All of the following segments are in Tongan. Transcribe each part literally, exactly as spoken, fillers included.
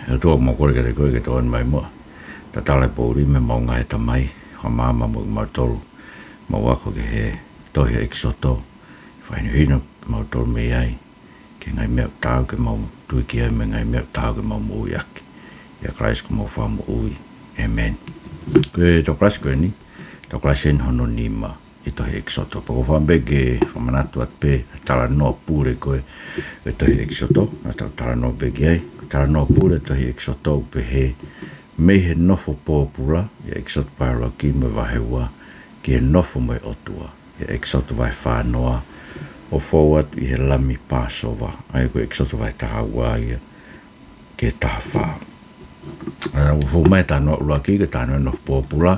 ʻE ʻOtua, mau kole kiate koe ke tokoni mai muʻa. Tatala e poʻuli mei homau ngaahi tamai, fakamaama mo kimautolu. Mau ako ki he tohi ʻEkisoto. Fakahinohino kimautolu mei ai ki he ngaahi meʻa ʻoku taau ke mau tui ki ai mo e ngaahi meʻa ʻoku taau ke mau moʻui ʻaki. ʻIa Kalaisi ko homau Fakamoʻui. ʻĒmeni. Ko e tohi Kalaisi ko eni, tohi Kalaisi eni hono nima ʻi he tohi ʻEkisoto. Pea ʻoku ou fakaʻamu pē ke fakamanatu atu pē e talanoa pule ko ē ʻo e tohi ʻEkisoto, naʻa tau talanoa pē ki ai. Ko e talanoa pule ʻo e tohi ʻEkisoto ʻoku pehē: Mei he nofo pōpula, ʻia ʻEkisoto vahe ʻuluaki mo e vahe ua, ki he nofo mo e ʻOtua, ʻia ʻEkisoto vahe fā noa, ʻo fou atu ʻi he lami Pāsova, ʻa ia ko ʻEkisoto vahe taha ua ia ki he taha fā. ʻA, ʻoku fou mai e talanoa ʻuluaki, ko e talanoa e nofo pōpula.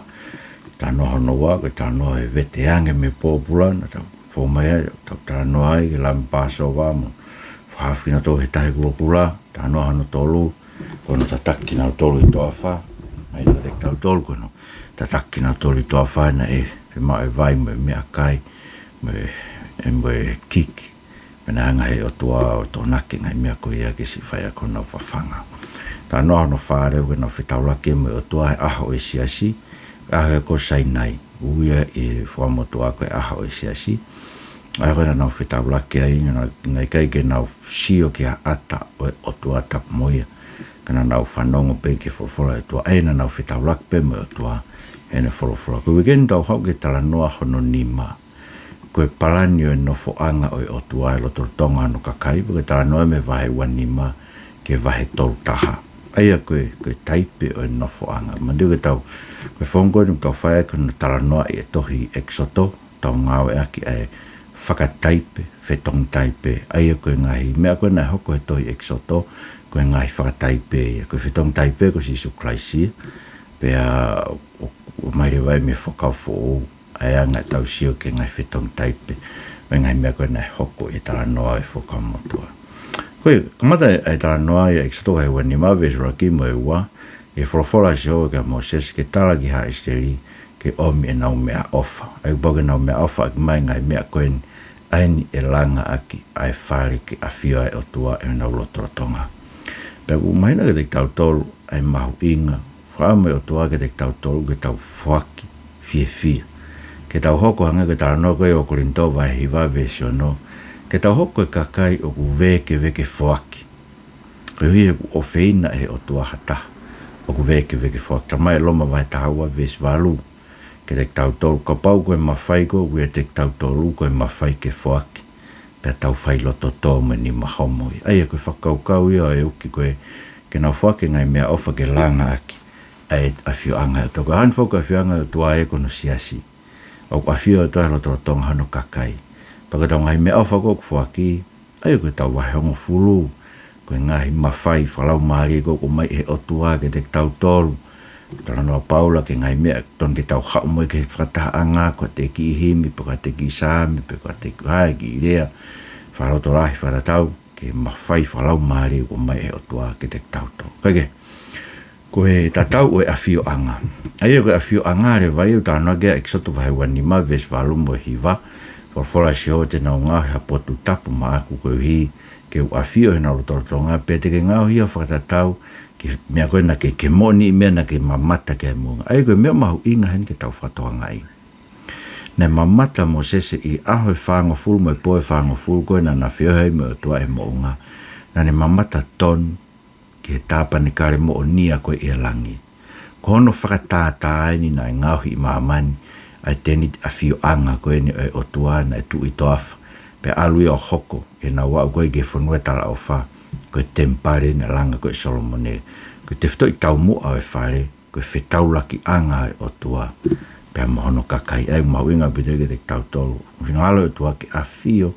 Talanoa hono ua, ko e talanoa e veteange mei pōpula, naʻa tau fou mai ai, tau talanoa ai ki he lami Pāsova mo e fakahaofi kinautolu he Tahi Kulokula. Talanoa hono tolu, ko hono tataki kinautolu ʻi he toafa. Mahino kiate kitautolu ko hono tataki kinautolu ʻi he toafa naʻe fiemaʻu e vai mo e meʻakai mo e, e mo e kiki. Pea naʻe hanga ʻe he ʻOtua ʻo tokonaki e ngaahi meʻa ko ia ke siʻi fai ʻaki honau fafanga. Talanoa hono fā leva, ko ʻenau fetaulaki mo e ʻOtua he ʻaho ʻo e siasi, ʻaho ia ko Sainai, ui ia ʻi he Fuakava Motuʻa ko e ʻaho ʻo e siasi. ʻAho ko ē naʻa nau fetaulaki ai, naʻa, naʻe ʻikai ke nau sio ki he ʻata ʻo e ʻOtua tapu mo ia, ka naʻa nau fanongo pē ki he folofola ʻa e ʻOtua, ʻa ia naʻa nau fetaulaki pē mo e ʻOtua heʻene folofola. Ko e uike ni tau haʻu ki he talanoa hono nima, ko e palani ʻo e nofoʻanga ʻo e ʻOtua he lotolotonga hono kakai, pea ko e talanoa mei he vahe ua nima ki he vahe tolu taha. ʻA ia ko e, ko e taipe ʻo e nofoʻanga. Manatuʻi ko ʻetau, ko e founga ko eni ʻoku tau fai ʻaki hono talanoaʻi e tohi ʻEkisoto, tau ngāueʻaki ʻa e fakataipe, fetongi taipe. ʻA ia ko e ngaahi meʻa ko ē naʻe hoko he tohi ʻEkisoto, ko e ngaahi fakataipe ia. Ko e fetongi taipe ko Sīsū Kalaisi, pea ʻo, ʻomai leva ia mei he Fuakava Foʻou ʻa e anga ʻetau sio ki he ngaahi fetongi taipe mo e ngaahi meʻa ko ē naʻe hoko ʻi he talanoa ʻo e Fuakava Motuʻa. Ko e kamata e talanoa ʻia ʻEkisoto vahe ua nima, veesi ʻuluaki mo e ua, ʻi he folofola ʻa Sihova kia Mōsese ke tala ki Haʻa ʻIsileli ke ʻomi ʻenau meʻaʻofa. ʻA ia kuo pau ke nau meʻaʻofa ʻaki mai e ngaahi meʻa ko eni, ʻa eni ʻe langa ʻaki ʻa e fale ke ʻafio ai e ʻOtua ʻi honau lotolotonga. Pea ʻoku mahino kiate kitautolu ʻa e mahuʻinga, fakaʻamu ʻa e ʻOtua kiate kitautolu ke tau foaki fiefia. Ke tau hoko hangē ko e talanoa ko ē ʻi he ua Kolinitō vahe hiva veesi ono, ke tau hoko ko e kakai ʻoku vēkeveke foaki. Koeʻuhi he ʻoku ʻofeina ʻe he ʻOtua ha taha ʻoku vēkeveke foaki. Talamai ʻe Loma vahe taha ua veesi valu kiate kitautolu, kapau ko e mafai ko ē ʻoku ʻiate kitautolu, ko e mafai ke foaki, pea tau fai loto tō mo e nima homo ia. ʻA ia ko e fakakaukau ia ʻo e uki ko ē, ke nau foaki e ngaahi meʻaʻofa ke langa ʻaki ʻa e ʻafioʻanga ʻo e ʻOtua. Ko e ʻaho ni foki ko e ʻafioʻanga ʻo e ʻOtua ē ko hono siasi. ʻOku ʻafio e ʻOtua he lotolotonga hono kakai. Pea ko ʻetau ngaahi meʻaʻofa ko ē ʻoku foaki, ʻa ia ko ʻetau vahe hongofulu, ko e ngaahi mafai fakalaumālie ko ē ʻoku ʻomai ʻe he ʻOtua kiate kitautolu. Talanoa ʻa Paula ki he ngaahi meʻa totonu ke tau haʻu mo ia ki he fakatahaʻanga, ko ʻete kiʻi himi, pe ko ʻete kiʻi saame, pe ko ʻete kiʻi, ʻa e kiʻi lea fakalotolahi fakatatau ki he mafai fakalaumālie ʻoku ʻomai ʻe he ʻOtua kiate kitautolu. Kae kehe, ko e tatau ʻo e ʻafioʻanga. ʻA ia ko e ʻafioʻanga leva ia ʻoku talanoa ki ai ʻa ʻEkisoto vahe ua nima veesi valu mo e hiva. Folofola ʻa Sihova, te nau ngaohi ha potu tapu maʻaku koeʻuhi ke u ʻafio ʻi honau lotolotonga, pea te ke ngaohi au fakatatau ki he meʻa ko ē naʻa ke, ki he moʻoniʻi meʻa naʻa ke mamata ki ai moʻunga. ʻA ia ko e meʻa mahuʻinga heni ke tau fakatokangaʻi. Naʻe mamata ʻa Mōsese ʻi he ʻaho ʻe fāngofulu mo e pō ʻe fāngofulu ko ē naʻa na feohi ai mo e ʻOtua ʻi he moʻunga. Naʻa ne mamata tonu ki he tāpanekale moʻonia ko ē ʻi he langi. Ko hono fakatātā eni naʻe ngaohi ʻi māmani ʻa e tēniti ʻafioʻanga ko eni ʻo e ʻOtua naʻe tuʻu ʻi he toafa, pea ʻalu ia ʻo hoko ʻi heʻenau aʻu ko ē ki he fonua talaʻofa, ko e temipale naʻe langa ko ē ʻe Solomone. Ko e tefitoʻi taumuʻa ʻo e fale, ko e fetaulakiʻanga ʻo e ʻOtua pea mo hono kakai. ʻA ia ʻoku mahuʻinga ʻaupito ia kiate kitautolu. Finangalo e ʻOtua ke ʻafio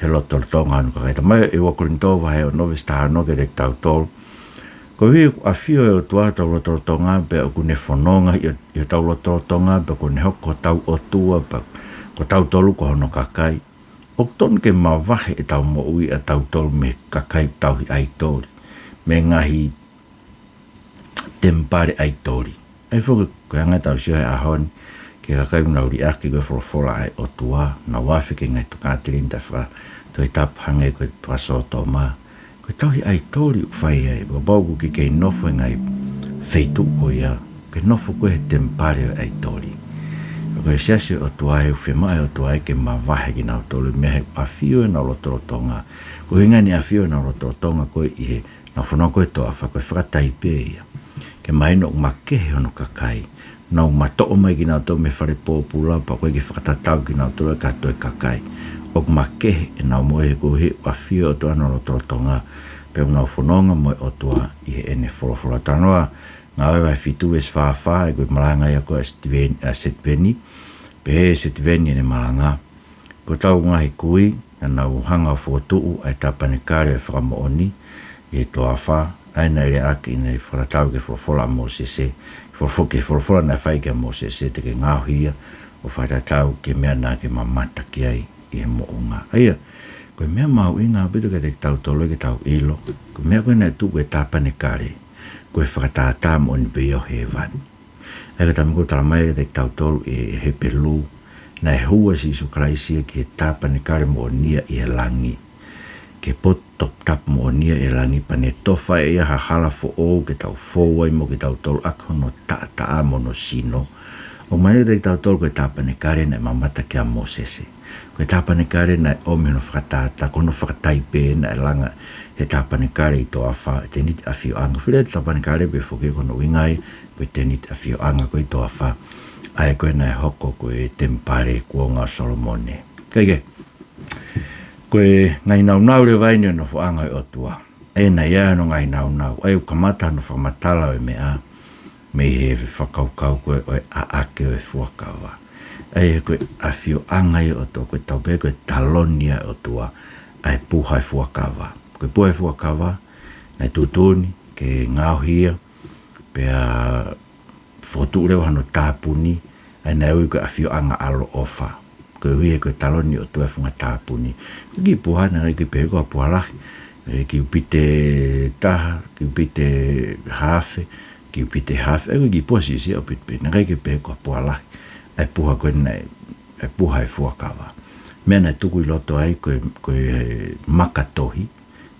he lotolotonga hono kakai. Talamai ʻe ua Kolinitō vahe ono veesi taha ono kiate kitautolu, koeʻuhi ʻoku ʻafio e ʻOtua ʻi hotau lotolotonga, pea ʻoku ne fononga ʻi, ʻi hotau lotolotonga, pea ʻoku ne hoko ko hotau ʻOtua, pea ko tautolu ko hono kakai, ʻoku totonu ke mavahe ʻetau moʻui ʻatautolu mei he kakai tauhi ʻaitoli, mei he ngaahi temipale ʻaitoli. ʻA ia foki ko e anga ʻetau sio he ʻaho ni ki he kakai ʻoku nau liʻaki ko ē e folofola ʻa e ʻOtua, nau afe ki he ngaahi tokāteline taʻefakatohitapu hangē ko e fakasōtoma, Ko e tauhi ʻaitoli ʻoku fai ai, kapau ʻoku ke kei nofo he ngaahi feituʻu ko ia, ke nofo koe he temipale ʻo e ʻaitoli. Ko e siasi ʻo e ʻOtua, ʻoku fiemaʻu ʻe he ʻOtua ia ke mavahe kinautolu mei he ʻafio ʻenau lotolotonga. Ko e ʻuhinga ʻenau ʻafio ʻenau lotolotonga ko ē ʻi heʻenau fononga ko ē he toafa, ko e fakataipe ia. Ke mahino ʻoku makehe hono kakai. Nau matoʻo mai kinautolu mei he fale pōpula, pea ʻoku ʻikai ke fakatatau kinautolu ki ha toe kakai. ʻOku makehe ʻenau moʻui he ko e ʻafio ʻa e ʻOtua ʻenau lotolotonga. Pea ʻoku nau fononga mo e ʻOtua ʻi heʻene folofola. Talanoa Ngāue vahe fitu veesi fā fā, ʻa ia ko e malanga ia ko ē ʻa Sitiveni, ʻa Sitiveni. Pehē ʻe Sitiveni ʻene malanga: Ko ʻetau ngaahi kui, naʻa nau hanga ʻo fokotuʻu ʻa e tāpanekale ʻo e fakamoʻoni ʻi he toafa, ʻa ia naʻe lea ʻaki ʻi he fakatatau ki he folofola ʻa Mōsese, folofo-, ki he folofola naʻe fai kia Mōsese, te ke ngaohi ia ʻo fakatatau ki he meʻa naʻa ke mamata ki ai ʻi he moʻunga. ʻA ia, ko e meʻa mahuʻinga ʻaupito kiate kitautolu ke tau ʻilo, ko e meʻa ko ē naʻe tuʻu ko e tāpanekale, ko e fakatātā moʻoni pē ia ʻo hēvani. ʻA ia ko e taimi ko ē talamai kiate kitautolu ʻe Hepelū, naʻe hū ʻa Sīsū Kalaisi ia ki he tāpanekale moʻoni ia ʻi he langi. Ki he potu toputapu moʻoni ia ʻi he langi, pea ne tofa ʻe ia ha hala foʻou ke tau fou ai mo kitautolu ʻaki hono taʻataʻa mo hono sino. ʻOku mahino kiate kitautolu ko e tāpanekale naʻe mamata ki ai ʻa Mōsese. Ko e tāpanekale naʻe ʻomi hono fakatātā, ko hono fakataipe naʻe langa he tāpanekale ʻi he toafa, tēniti ʻafioʻanga. Fili ʻa e tāpanekale pē foki ko hono ʻuhinga ia, ko e tēniti ʻafioʻanga ko ē ʻi he toafa. ʻA ia ko ē naʻe hoko ko e temipale kuonga ʻo Solomone. Kae kehe, ko e ngaahi naunau leva eni ʻo e nofoʻanga ʻo e ʻOtua. ʻA ia naʻe ʻi ai hono ngaahi naunau. ʻA ia ʻoku kamata hono fakamatala ʻo e meʻa mei he fakakaukau ko ē ʻo e ʻaʻake ʻo e fuakava. ʻA ia ko e ʻafioʻanga ia ʻo e ʻOtua, ko e tau pehē ko e taloni ia ʻo e ʻOtua, ʻa e puha ʻo e fuakava. Ko e puha ʻo e fuakava, naʻe tuʻutuʻuni ke ngaohi ia, pea fokotuʻu leva hono tāpuni, ʻa ia naʻe ui ko e ʻafioʻanga ʻaloʻofa. Koeʻuhi he ko e taloni ʻo e ʻOtua ʻa e funga tāpuni. Ko e kiʻi puha naʻe ʻikai ke pehē ko ha puha lahi. ʻE, kiupite taha, kiupite haafe, kiupite haafe. ʻA ia ko e kiʻi puha siʻisiʻi ʻaupito pē. Naʻe ʻikai ke pehē ko ha puha lahi ʻa e puha ko ē naʻe, ʻa e puha ʻo e fuakava. Meʻa naʻe tuku ʻi loto ai ko e, ko e maka tohi,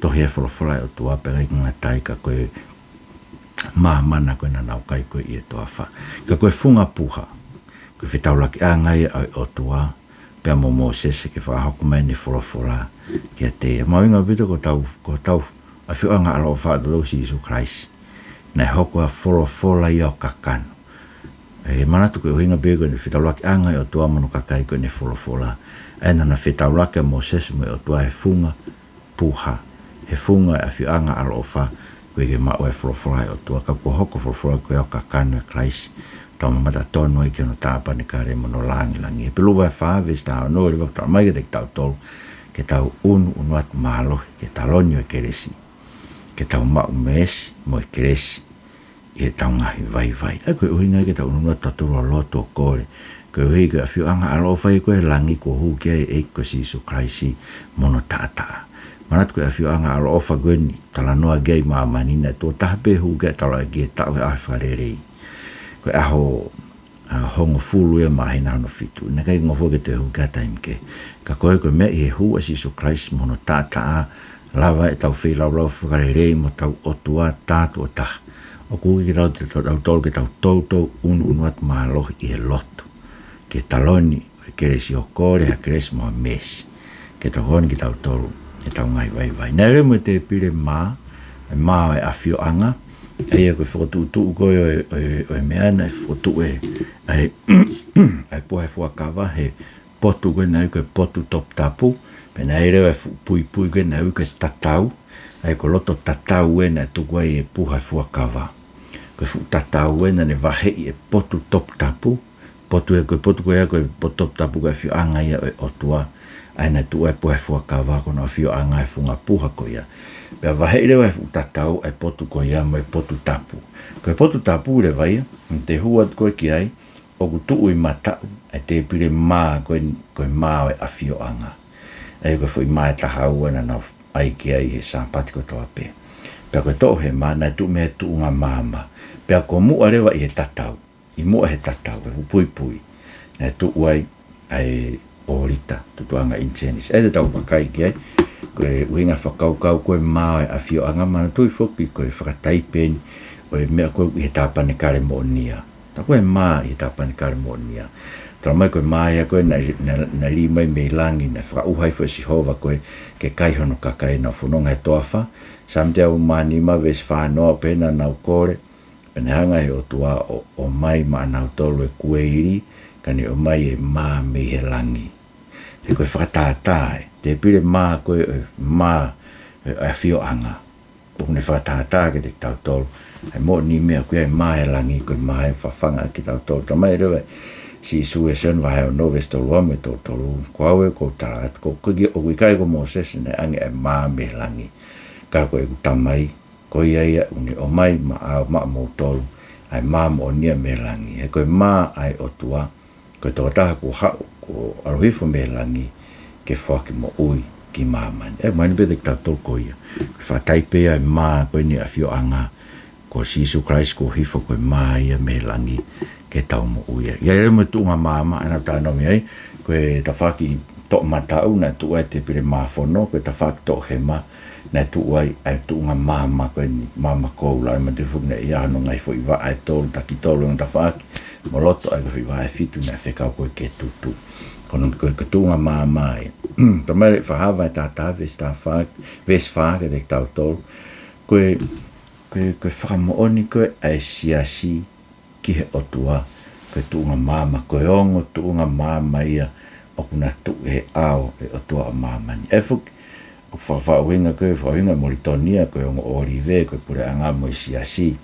tohi ʻa e folofola ʻa e ʻOtua, pea ʻikai ke ngata ai ka ko e māmana ko ē naʻa nau kai ko ē ʻi he toafa. Ka ko e funga puha, ko e fetaulakiʻanga ia ʻa e ʻOtua pea mo Mōsese ke fakahoko mai ʻene folofola kiate ia. Mahuʻinga ʻaupito ko ʻetau, ko ʻetau ʻafioʻanga ʻaloʻofa ʻa e ʻOtua ko Sīsū Kalaisi. Naʻe hoko ʻa e folofola ia ʻo kakano. ʻE manatu ko e ʻuhinga pē ko ʻene fetaulakiʻanga ʻa e ʻOtua mo hono kakai ko ʻene folofola. ʻA ia naʻa na fetaulaki ʻa Mōsese mo e ʻOtua he funga puha, he funga ʻo e ʻafioʻanga ʻaloʻofa, ʻoku ʻikai ke maʻu ʻa e folofola ʻa e ʻOtua, ka kuo hoko e folofola ko ia ʻo kakano ʻe Kalaisi, tau mamata tonu ai ki hono tāpanekale mo hono lāngilangi. Hepelū vahe fā veesi taha ono, leva ʻoku talamai kiate kitautolu, ke tau ʻunuʻunu atu mālohi ki he taloni ʻo e kelesi, ke tau maʻu meesi mo e kelesi ʻi heʻetau ngaahi vaivai. ʻA ia ko e ʻuhinga ia ke tau ʻunuʻunu atu ʻo lotu ʻo kole. Koeʻuhi ko e ʻafioʻanga ʻaloʻofa ia ko ē ʻo e langi kuo hū ki ai e ʻEiki ko Sīsū Kalaisi mo hono taʻataʻa. Manatu ko e ʻafioʻanga ʻaloʻofa ko eni, talanoa ki ai ʻi māmani naʻe tuʻo taha pē hū ki ai e taulaʻeiki he taʻu ʻo e ʻaho fakalelei. Ko e ʻaho, ʻa, hongofulu ia māhina hono fitu. Naʻe ʻikai ngofua ke toe hū ki ai ha taimi kehe. Ka ko e, ko e meʻa ʻi he hū ʻa Sīsū Kalaisi mo hono taʻataʻa, lava ʻetau feilaulau fakalelei mo hotau ʻOtua tā tuʻo taha. ʻOku ui kitautolu, kitautolu ke tau toutou ʻunuʻunu atu mālohi ʻi he lotu ki he taloni ʻo e kelesi, ʻo kole ha kelesi mo ha meesi ke tokoni kiate kitautolu ʻi heʻetau ngaahi vaivai. Naʻe lele mo e tēpile mā, e mā ʻo e ʻafioʻanga, ʻa ia ko e fokotuʻutuʻu ko ē ʻo e, ʻo e, ʻo e meʻa naʻe fokotuʻu ʻe, ʻa e, ʻa e puha ʻo e fuakava he potu ko ē naʻe ui ko e potu toputapu, pea naʻe ʻi ai leva e fuʻu puipui ko ē naʻe ui ko e tatau, ʻa ia ko e loto tatau ē naʻe tuku ai e puha ʻo e fuakava. Ko e fuʻu tatau ē naʻa ne vaheʻi e potu toputapu, potu ē ko e potu ko ia ko e potu toputapu ko e ʻafioʻanga ia ʻo e ʻOtua, ʻa ia naʻe tuʻu ai e puha ʻo e fuakava ko hono ʻafioʻanga e funga puha ko ia. Pea vaheʻi leva e fuʻu tatau ʻa e potu ko ia mo e potu tapu. Ko e potu tapu leva ia, te u hū atu ko ē ki ai, ʻoku tuʻu ʻi mataʻu ʻa e tēpile mā ko ē, ko e mā ʻo e ʻafioʻanga. ʻA ia ko e foʻi mā ʻe taha ua naʻa nau ʻai ki ai he Sāpate kotoa pē. Pea ko e toʻohema naʻe tuʻu mei he tuʻunga maama. Pea ko muʻa leva ʻi he tatau, ʻi muʻa he tatau, he fuʻu puipui, naʻe tuʻu ai ʻa e ʻōlita, tutuʻanga ʻinisēnisi. ʻA ia te tau vakai ki ai, Ko e ʻuhinga fakakaukau ko e mā ʻo e ʻafioʻanga, manatuʻi foki ko e fakataipe eni ʻo e meʻa ko ē ʻi he tāpanekale moʻonia. Tā ko e mā ʻi he tāpanekale moʻonia. Talamai ko e mā ia ko ē naʻe, naʻe, naʻe lī mai mei langi, naʻe fakaʻuha hifo ʻe Sihova ko ē ke kai hono kakai naʻa nau fononga he toafa. Saame teau mā nima veesi fā noa, pehē naʻa nau kole, pea naʻe hanga ʻe he ʻOtua ʻo, ʻomai maʻanautolu e kueili, ka ne ʻomai e mā mei he langi. He ko e fakatātā ē, tēpile mā ko ē, ʻo e mā, ʻo e ʻafioʻanga. ʻOku ne fakatātā kiate kitautolu ʻa e moʻoni meʻa ko ia ʻa e mā ʻo e langi, ko e mā ʻe fafanga kitautolu. Talamai leva ʻe Sīsū ʻi Sione vahe ono veesi tolu ua mo e tolu tolu, Ko au ē ʻoku ou tala atu, ko, ko, ʻoku ʻikai ko Mōsese naʻe ʻoange ʻa e mā mei he langi, ka ko ʻeku Tamai, ko ia ia ʻoku ne ʻomai maʻau maʻamoutolu ʻa e mā moʻonia mei he langi. He ko e mā ʻa e ʻOtua, ko e tokotaha kuo haʻu, kuo ʻalu hifo mei he langi ke foaki moʻui ki māmani. ʻE, mahino pē kiate kitautolu ko ia. Ko e fakataipe ia ʻo e mā ko eni ʻo e ʻafioʻanga, ko Sīsū Kalaisi kuo hifo, ko e mā ia mei he langi ke tau moʻui ai. ʻA ia leva mo e tuʻunga maama, ʻa ia naʻa tau talanoa mei ai, ko e tafaʻaki toʻomataʻu naʻe tuʻu ai e tēpile mā fono, ko e tafaʻaki toʻohema naʻe tuʻu ai ʻa e tuʻunga maama ko eni, maama koula, ʻa ia manatuʻi foki naʻe ʻi ai hono ngaahi foʻi vaʻa ʻe tolu, taki tolu ʻa e tafaʻaki, mo loto ʻa e foʻi vaʻa ʻe fitu naʻe fekau ko ē ke tutu. Ko hono, ko e, ko e tuʻunga maama ia. Talamai ʻe Fakahā vahe taha taha veesi taha fā, veesi fā kiate kitautolu. Ko e, ko e, ko e fakamoʻoni ko ē ʻa e siasi ki he ʻOtua, ko e tuʻunga maama, ko e ongo tuʻunga maama ia ʻoku na tuʻu he ʻao ʻo e ʻOtua ʻo māmani. ʻE foki, ʻoku fakaʻuhinga ko ē, fakaʻuhinga ʻe Molitoni ia ko e ongo ʻōlive, ko e puleʻanga mo e siasi.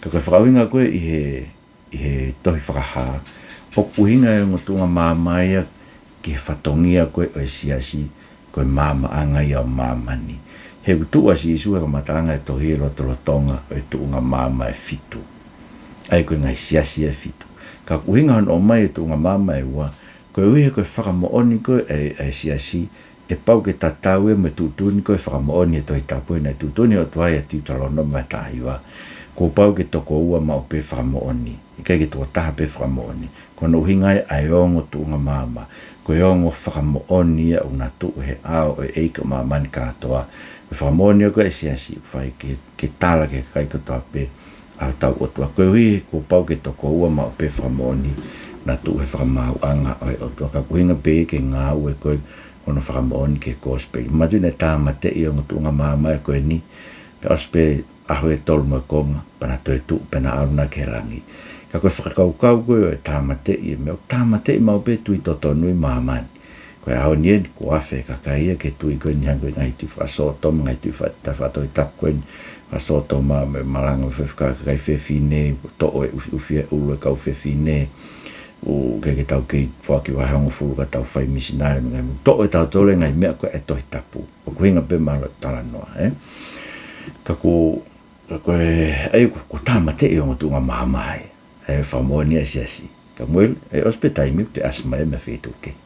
Ka ko e fakaʻuhinga ko ē ʻi he, ʻi he tohi Fakahā, ʻoku ʻuhinga e ongo tuʻunga maama ia ki he fatongia ko ē ʻo e siasi, ko e maamaʻanga ia ʻo māmani. He ʻoku tuʻu ʻa Sīsū he kamataʻanga e tohi he lotolotonga ʻo e tuʻunga maama ʻe fitu. ʻA ia ko e ngaahi siasi ʻe fitu. Ka ʻoku ʻuhinga hono ʻomai e tuʻunga maama ʻe ua, koeʻuhi he ko e fakamoʻoni ko ē ʻa e, ʻa e siasi, ʻe pau ke tatau ia mo e tuʻutuʻuni ko ē ʻo e fakamoʻoni ʻi he Tohi Tapu, he naʻe tuʻutuʻuni ʻe he ʻOtua ia ʻi Teutalōnome vahe taha hiva, kuo pau ke toko ua maʻu pē fakamoʻoni. ʻIkai ke toko taha pē fakamoʻoni. Ko hono ʻuhinga ia ʻa e ongo tuʻunga maama. Ko e ongo fakamoʻoni ia ʻoku na tuʻu he ʻao ʻo e ʻEiki ʻo māmani kātoa. Ko e fakamoʻoni ia ko ē ʻa e siasi ʻoku fai ke, ke tala ki he kakai kotoa pē ʻa hotau ʻOtua. Koeʻuhi kuo pau ke toko ua maʻu pē fakamoʻoni, na tuʻu he fakamaauʻanga ʻo e ʻOtua. Ka ʻoku ʻuhinga pē ia ki he ngāue ko ē ʻo hono fakamoʻoni ki he kosipeli. Manatuʻi naʻe tāmateʻi e ongo tuʻunga maama ko eni, pea ʻosi pē ʻaho ʻe tolu mo e konga, pea na toe tuʻu, pea na ʻalu na ki he langi. Ka ko e fakakaukau ko ē ʻo e tāmateʻi e meʻa, ʻoku tāmateʻi maʻu pē e tui totonu ʻi māmani. Ko e ʻaho ni eni, kuo afe e kakai ia ki he tui ko eni, hangē ko e ngaahi tui fakasōtoma, ngaahi tui fa-, ta-, fakatohitapu ko eni, fakasōtoma mo e malanga mo e faifekau e kakai fefine, toʻo e ʻufiʻufi e ʻulu e kau fefine, ʻoku ʻikai ke tau kei foaki vahe hongofulu ka tau fai misinale mo e ngaahi, toʻo ʻe tautolu e ngaahi meʻa ko ē ʻa e Tohi Tapu. ʻOku ʻuhinga pē mahalo e talanoa, ē? Ka ko, ka ko e, ʻa ia kuo, kuo tāmateʻi e ongo tuʻunga maama ia. ʻA e fakamoʻoni ʻa e siasi. Ka muʻa, ʻe ʻosi pē taimi ʻoku te ʻasi mai mei he feituʻu kehe.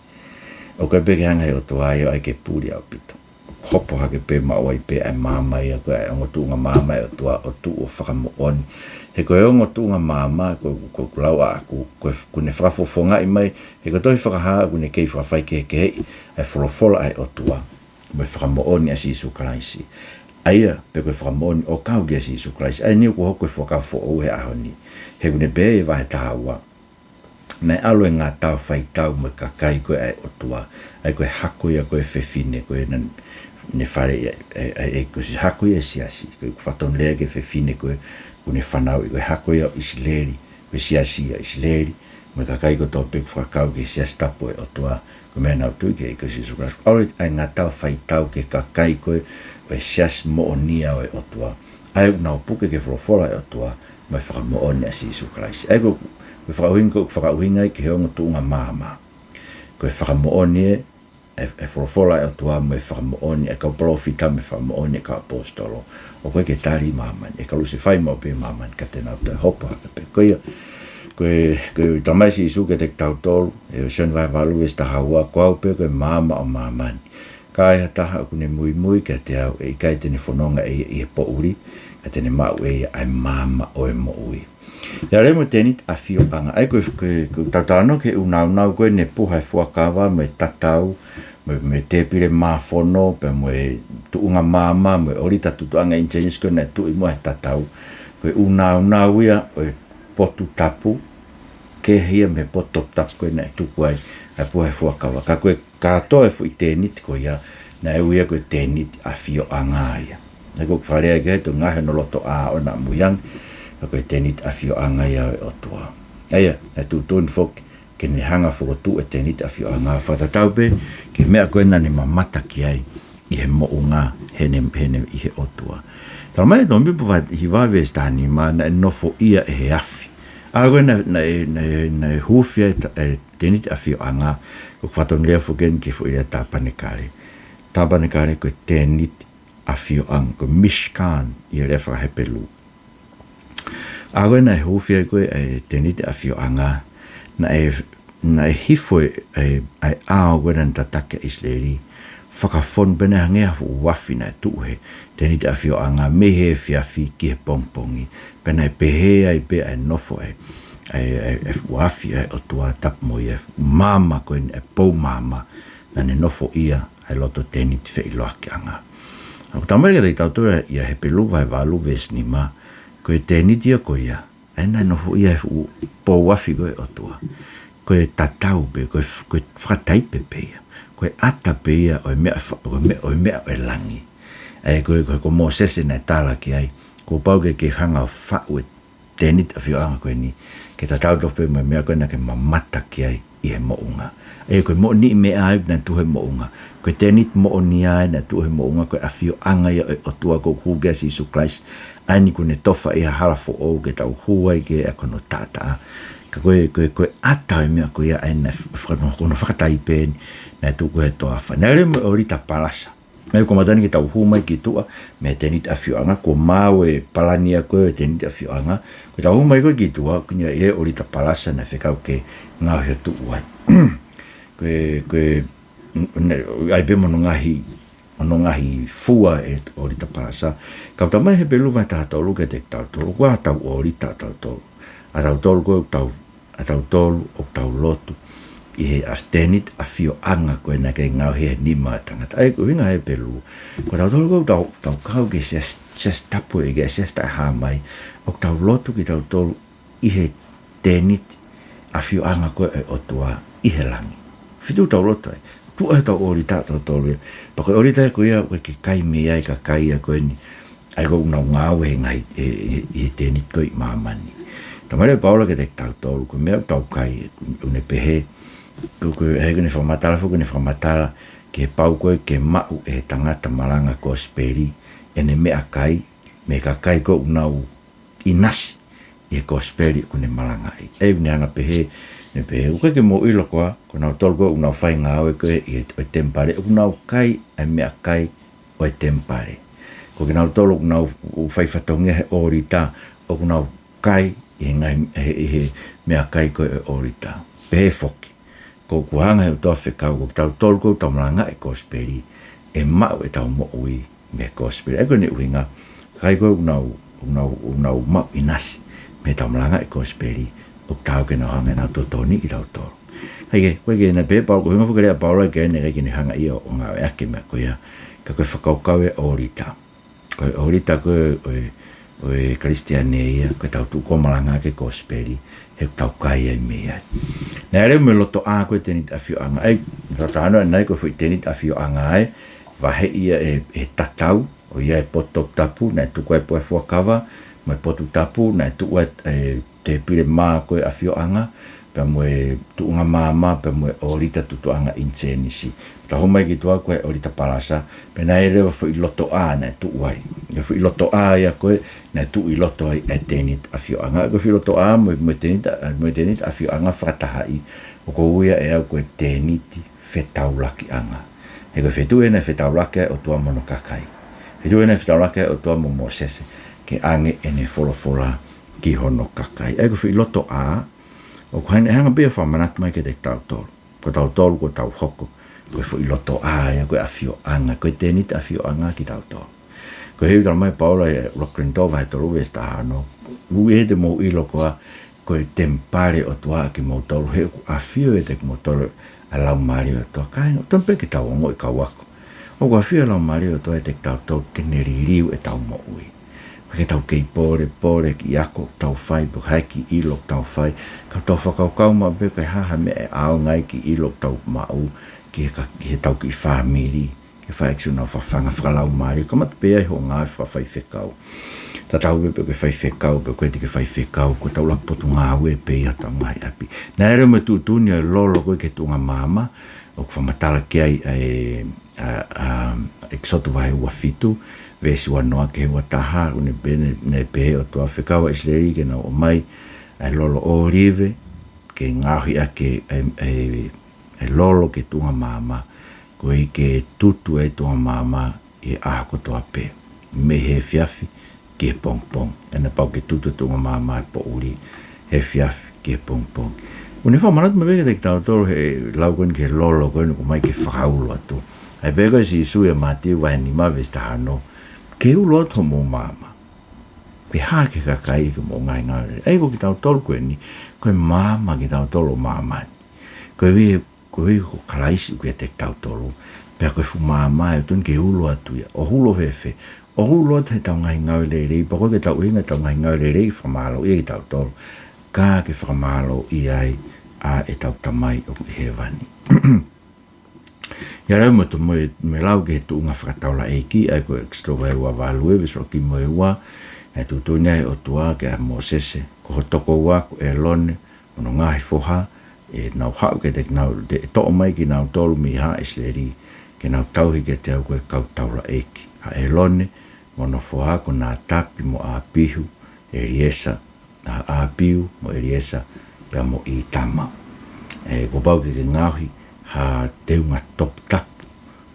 ʻOku ʻikai pē ke hanga ʻe he ʻOtua ia ʻo ʻai ke puli ʻaupito. Hopo hake pē maʻu ai pē ʻa e maama ia ko ē ʻa e ongo tuʻunga maama ʻa e ʻOtua ʻo tuʻu ʻo fakamoʻoni. He ko e ongo tuʻunga maama, ko, ko, ko e lau ʻaʻaku, ko e, kuo ne fakafofongaʻi mai, he ko e tohi Fakahā ʻoku ne kei fakafaikehekeheʻi ʻa e folofola ʻa e ʻOtua mo e fakamoʻoni ʻa Sīsū Kalaisi. ʻA ia, pe ko e fakamoʻoni ʻo kau kia Sīsū Kalaisi. ʻA ia eni ʻoku hoko ko e Fuakava Foʻou he ʻaho ni. He ʻoku ne pehē ʻi he vahe taha ua, naʻe ʻalu e ngaahi tau faitau mo e kakai ko ē ʻa e ʻOtua. ʻA ia ko e hako ia ko ē ʻo e fefine ko ē naʻa ne faleʻi ʻa e, ʻa e, ʻa e, ko e hako ia ʻo e siasi. Ko e fatongia ki he fefine ko ē ʻoku ne fanauʻi, ko e hako ia ʻo ʻIsileli. Ko e siasi ʻa ʻIsileli, mo e kakai kotoa pē ʻoku fakakau ki he siasi tapu ʻo e ʻOtua, ko e meʻa naʻa nau tui ki ai ko Sīsū Kalaisi. ʻAlu e ngaahi tau faitau ki he kakai ko ē ʻo e siasi moʻonia ʻo e ʻOtua. ʻA ia ʻoku nau puke ki he folofola ʻa e ʻOtua, mo e fakamoʻoni ʻa Sīsū Kalaisi. ʻA ia ko, ko e fakaʻuhinga, ko e fakaʻuhinga ia ki he ongo tuʻunga maama. Ko e fakamoʻoni ē, ʻa e, ʻa e folofola ʻa e ʻOtua mo e fakamoʻoni ʻa e kau palōfita mo e fakamoʻoni ʻa e kau ʻaposetolo. ʻOku ʻikai ke tali ʻi māmani, ʻe kalusefai maʻu pē ʻi māmani, ka te nau toe hopo hake pē. Ko ia, ko e, ko e talamai ʻe Sīsū kiate kitautolu, ʻi Sione vahe valu veesi taha ua, Ko au pē ko e maama ʻo māmani. Ka ai ha taha ʻoku ne muimui kiate au, ʻe ʻikai te ne fononga ʻe ia ʻi he poʻuli, ka te ne maʻu ʻe ia ʻa e maama ʻo e moʻui. ʻA ia leva mo e tēniti ʻafioʻanga. ʻA ia ko e, ko e, ko e tau talanoa ki he ʻū nāunau ko ē ne puha e fuakava mo e tatau mo e, mo e tēpile māfono, pea mo e tuʻunga maama, mo e ʻōlita tutuʻanga ʻinisēnisi ko ē naʻe tuʻu ʻi muʻa he tatau. Ko e ʻū nāunau ia ʻo e potu tapu, kehe ia mei he potu toputapu ko ē naʻe tuku ai ʻa e puha he fuakava. Ka ko e kātoa e foʻi tēniti ko ia, naʻe ui ia ko e tēniti ʻafioʻanga ia. Naʻe ko e fale ai ke he toe ngaohi hono lotoʻā ʻo na muiang, ka ko e tēniti ʻafioʻanga ia ʻo e ʻOtua. ʻA ia, naʻe tuʻutuʻuni foki ke ne hanga fokotuʻu e tēniti ʻafioʻanga fakatatau pē ki he meʻa ko ē naʻa ne mamata ki ai ʻi he moʻunga heʻene, heʻene ʻi he ʻOtua. Talamai ʻe Tōmipo vahe hiva veesi taha nima naʻe nofoʻia ʻe he afi. ʻA ko ē naʻe, naʻe, naʻe, naʻe hūfia e ta-, e tēniti ʻafioʻanga, ko e fatongia foki eni ki he foʻi lea tāpanekale. Tāpanekale ko e tēniti ʻafioʻanga, ko e Mishkan ʻi he lea faka-Hepelū. ʻA ko ē naʻe hūfia ai ko ē e tēniti ʻafioʻanga, naʻe, naʻe hifo e, e, ʻa e ʻao ko ē naʻa ne tataki ʻa ʻIsileli, fakafonu pē naʻe hangē ha fuʻu afi naʻe tuʻu he tēniti ʻafioʻanga mei he efiafi ki he pongipongi. Pea naʻe pehē ai pē ʻa e nofo e, e, e, e fuʻu afi ʻa e ʻOtua tapu mo ia, maama ko ē, e pou maama, naʻa ne nofoʻia ʻa e loto tēniti feʻiloakiʻanga. ʻOku talamai kiate kitautolu ʻia Hepelū vahe valu veesi nima, ko e tēniti ia ko ia, ʻa ia naʻe nofoʻia he fuʻu pou afi ko ē ʻo e ʻOtua, ko e tatau pē, ko e f-, ko e fakataipe pē ia, ko e ʻata pē ia ʻo e meʻa fa-, ʻo e meʻa, ʻo e meʻa ʻo e langi. ʻA ia ko e, ko e, ko Mōsese naʻe tala ki ai, kuo pau ke ke hanga ʻo faʻu e tēniti ʻafioʻanga ko eni ke tatau tofu pē mo e meʻa ko ē naʻa ke mamata ki ai ʻi he moʻunga. ʻA ia ko e moʻoniʻi meʻa ia naʻe tuʻu he moʻunga. Ko e tēniti moʻoni ia naʻe tuʻu he moʻunga, ko e ʻafioʻanga ia ʻo e ʻOtua kuo hū ki ai ʻa Sīsū Kalaisi, ʻa eni kuo ne tofa ʻi ha hala foʻou ke tau hū ai ki he ʻa hono taʻataʻa. Ka ko e, ko e, ko e ʻata ʻo e meʻa ko ia ʻa ia naʻe f-, faka-, ko hono fakataipe eni naʻe tuʻu ko ē he toafa. Naʻe lele mo e ʻōlita palasa. Naʻe kamata eni ke tau hū mai ki tuʻa mei he tēniti ʻafioʻanga, kuo maau e palani ia ko ē ʻo e tēniti ʻafioʻanga. Ko ʻetau hū mai ko ē ki tuʻa, ko eni ʻa e ʻōlita palasa naʻe fekau ke ngaohi ʻo tuʻu ai. Ko e, ko e, n-, n-, ʻai pē mo hono ngaahi, hono ngaahi fua e ʻōlita palasa. Ka ʻoku talamai ʻe Hepelū vahe taha tolu kiate kitautolu, ko ʻetau ʻōlita ʻatautolu. ʻAtautolu ko ʻetau ʻatautolu ʻoku tau lotu ʻi he ʻa e tēniti ʻafioʻanga ko ē naʻe kei ngaohi he nima ʻo e tangata. ʻA ia ko e ʻuhinga ʻa Hepelū, ko tautolu ko ē ʻoku tau, tau kau ki he siasi, siasi tapu ē, ki he siasi taʻehāmai, ʻoku tau lotu kitautolu ʻi he tēniti ʻafioʻanga ko ē ʻo e ʻOtua ʻi he langi. Fitu tau lotu ai. Tuʻu ai ʻetau ʻōlita ʻatautolu ia. Pea ko e ʻōlita ko ia ʻoku ʻikai ke kai mei ai ʻa e kakai ia ko eni ʻa ia ʻoku nau ngāue he ngaahi, he, he, he tēniti ko ē ʻi māmani. Talamai ʻe Paula kiate kitautolu, ko e meʻa ʻoku tau kai, ʻoku ne pehē, ko, ko, he ʻoku ne fakamatala, ʻoku ne fakamatala ki he pau ko ē ke maʻu ʻe he tangata malanga kosipeli ʻene meʻakai mei he kakai ko ē ʻoku nau ʻinasi ʻi he kosipeli ʻoku ne malangaʻi. ʻA ia ʻoku ne hanga pehē, ne pehē, ʻoku ʻikai ke mou ʻilo koā, ko nautolu ko ē ʻoku nau fai ngāue ko ē ʻi he, ʻo e temipale, ʻoku nau kai ʻa e meʻakai ʻo e temipale. Ko kinautolu ʻoku nau fai fatongia he ʻōlita, ʻoku nau kai ʻi he ngaahi, he, he meʻakai ko ē ʻo e ʻōlita. Pehē foki, ko ʻeku hanga he ʻOtua ʻo fekau, ko kitautolu ko ē ʻoku tau malangaʻi e kosipeli, ʻe maʻu ʻetau moʻui mei he kosipeli. ʻA ia ko ʻene ʻuhinga, kakai ko ē ʻoku nau, ʻoku nau, ʻoku nau maʻu ʻinasi mei heʻetau malangaʻi e kosipeli, ʻoku taau ke nau hanga ʻo tokoniʻi kitautolu. ʻA ia ko e, ko e ʻuhinga foki ʻa Paula, ko e ʻuhinga foki ʻa Paula ke ne, ke ne hanga ia ʻo ngāueʻaki e meʻa ko ia, ka ko e fakakaukau ʻo e ʻōlita. Ko e ʻōlita ko ē ʻo e, ʻo e Kalisitiane ia, ko ʻetau tuʻu ko ē ʻo malangaʻaki e kosipeli, he ʻoku tau kai ai mei ai. Naʻe lele mo e lotoʻā ko ē e tēniti ʻafioʻanga. ʻA ia, tatano naʻe ko e foʻi tēniti ʻafioʻanga ē, vaheʻi ia ʻe, ʻe he tatau, ʻo ia e potu toputapu, naʻe tuku ai e puha fuakava, mo e potu tapu, naʻe tuku ai e tēpile mā ko ē ʻafioʻanga, pea mo e tuʻunga maama, pea mo e ʻōlita tutuʻanga ʻinisēnisi. Tau hū mai ki tuʻa ko e ʻōlita palasa, pea naʻe lele foʻi lotoʻā naʻe tuʻu ai. ʻA e foʻi lotoʻā ia ko ē naʻe tuʻu ʻi loto ai e tēniti ʻafioʻanga. Ko e foʻi lotoʻā mo, mo e tēniti, mo e tēniti ʻafioʻanga fakatahaʻi, ʻoku ou ui ia ʻe au ko e tēniti fetaulakiʻanga. He ko e feituʻu ē naʻe fetaulaki ai e ʻOtua mo hono kakai. Feituʻu ē naʻe fetaulaki ai e ʻOtua mo Mōsese, ke ʻange ʻene folofola ki hono kakai. ʻA ia ko e foʻi lotoʻā, ʻoku hanga, hanga pē ia ʻo fakamanatu mai kiate kitautolu. Ko tautolu, ko ʻetau hoko, ko e foʻi lotoʻā ia, ko e ʻafioʻanga, ko e tēniti ʻafioʻanga kitautolu. Ko e ʻuhinga ʻoku talamai ʻe Paula ʻi he ʻuluaki Kolinitō vahe tolu veesi taha ono, ʻoku ʻikai te mou ʻilo koā, ko e temipale ʻo e ʻOtua ʻa kimoutolu, he ʻoku ʻafio ʻiate kimoutolu ʻa e Laumālie ʻo e ʻOtua. Kāinga, tonu pē ke tau ongoʻi kau ako. ʻOku ʻafio e Laumālie ʻo e ʻOtua ʻiate kitautolu ke ne liliu ʻetau moʻui. Ke tau kei pōlepole ki he ako ʻoku tau fai, pe ko e hā e kiʻi ʻilo ʻoku tau fai. Ka tau fakakaukau maʻu pē ko e hā ha meʻa ʻe ʻaonga ai e kiʻi ʻilo ʻoku tau maʻu ki he ka-, ki heʻetau kiʻi fāmili, ke fai ʻaki siʻonau fafanga fakalaumālie, kamata pē ai hoʻo ngāue fakafaifekau. Tatau pē pe ko e faifekau, pe ko e teʻeki faifekau, ko ʻetau ʻuluaki potungāue pē ia ʻi hotau ngaahi ʻapi. Naʻe ʻi ai leva mo e tuʻutuʻuni ʻo e lolo ko ē ki he tuʻunga maama, ʻoku fakamatala ki ai ʻa e, ʻa, ʻa, ʻEkisoto vahe ua fitu, veesi ua noa ki he ua taha, ʻoku ne pehē, ne pehē ʻe he ʻOtua, fekau ʻa ʻIsileli ke nau ʻomai ʻa e lolo ʻōlive, ke ngaohi ʻaki ʻa e, ʻa e, ʻa e lolo ki he tuʻunga maama, koeʻuhi ke tutu ʻa e tuʻunga maama ʻi he ʻaho kotoa pē, mei he efiafi ki he pongipongi. ʻE, naʻa pau ke tutu e tuʻunga maama ʻi he poʻuli, he efiafi ki he pongipongi. ʻOku ne fakamanatu mai pē kiate kitautolu he lau ko eni ki he lolo ko eni ʻoku ʻomai ke fakaulo atu. ʻA ia pehē ko ē ʻe Sīsū ʻia Mātiu vahe nima veesi taha ono, ke ulo atu hoʻomou maama. Pe hā ki he kakai ki hoʻomou ngaahi ngāue. ʻA ia ko kitautolu ko eni, ko e maama kitautolu ʻo māmani. Koeʻuhi, koeʻuhi ko Kalaisi ʻoku ʻiate kitautolu. Pea ko e fuʻu maama ʻoku totonu ke ulo atu ia. ʻO ulo fēfē? ʻO ulo atu heʻetau ngaahi ngāue lelei, pea ʻoku ʻikai ke tau ʻuhinga ʻetau ngaahi ngāue lelei ke fakamālōʻia kitautolu, ka ke fakamālōʻia ai ʻa ʻetau Tamai ʻoku ʻi hēvani. ʻIa, lau mo e to-, mo e, mo e lau ki he tuʻunga fakataulaʻeiki, ʻa ia ko ʻEkisoto vahe ua valu, veesi ʻuluaki mo e ua, ʻa e tuʻutuʻuni ʻa e ʻOtua kia Mōsese, ko ho tokoua ko ʻĒlone, mo hono ngaahi foha, ʻe nau haʻu kiate kinautolu, te u toʻo mai kinautolu mei haʻa ʻIsileli, ke nau tauhi kiate au ko e kau taulaʻeiki. ʻA ʻĒlone, mo hono foha ko Nātapi mo ʻApihu, ʻEliesa, ʻa ʻApiu mo ʻEliesa, pea mo ʻĪtama. ʻE, kuo pau ke ke ngaohi ha teunga toputapu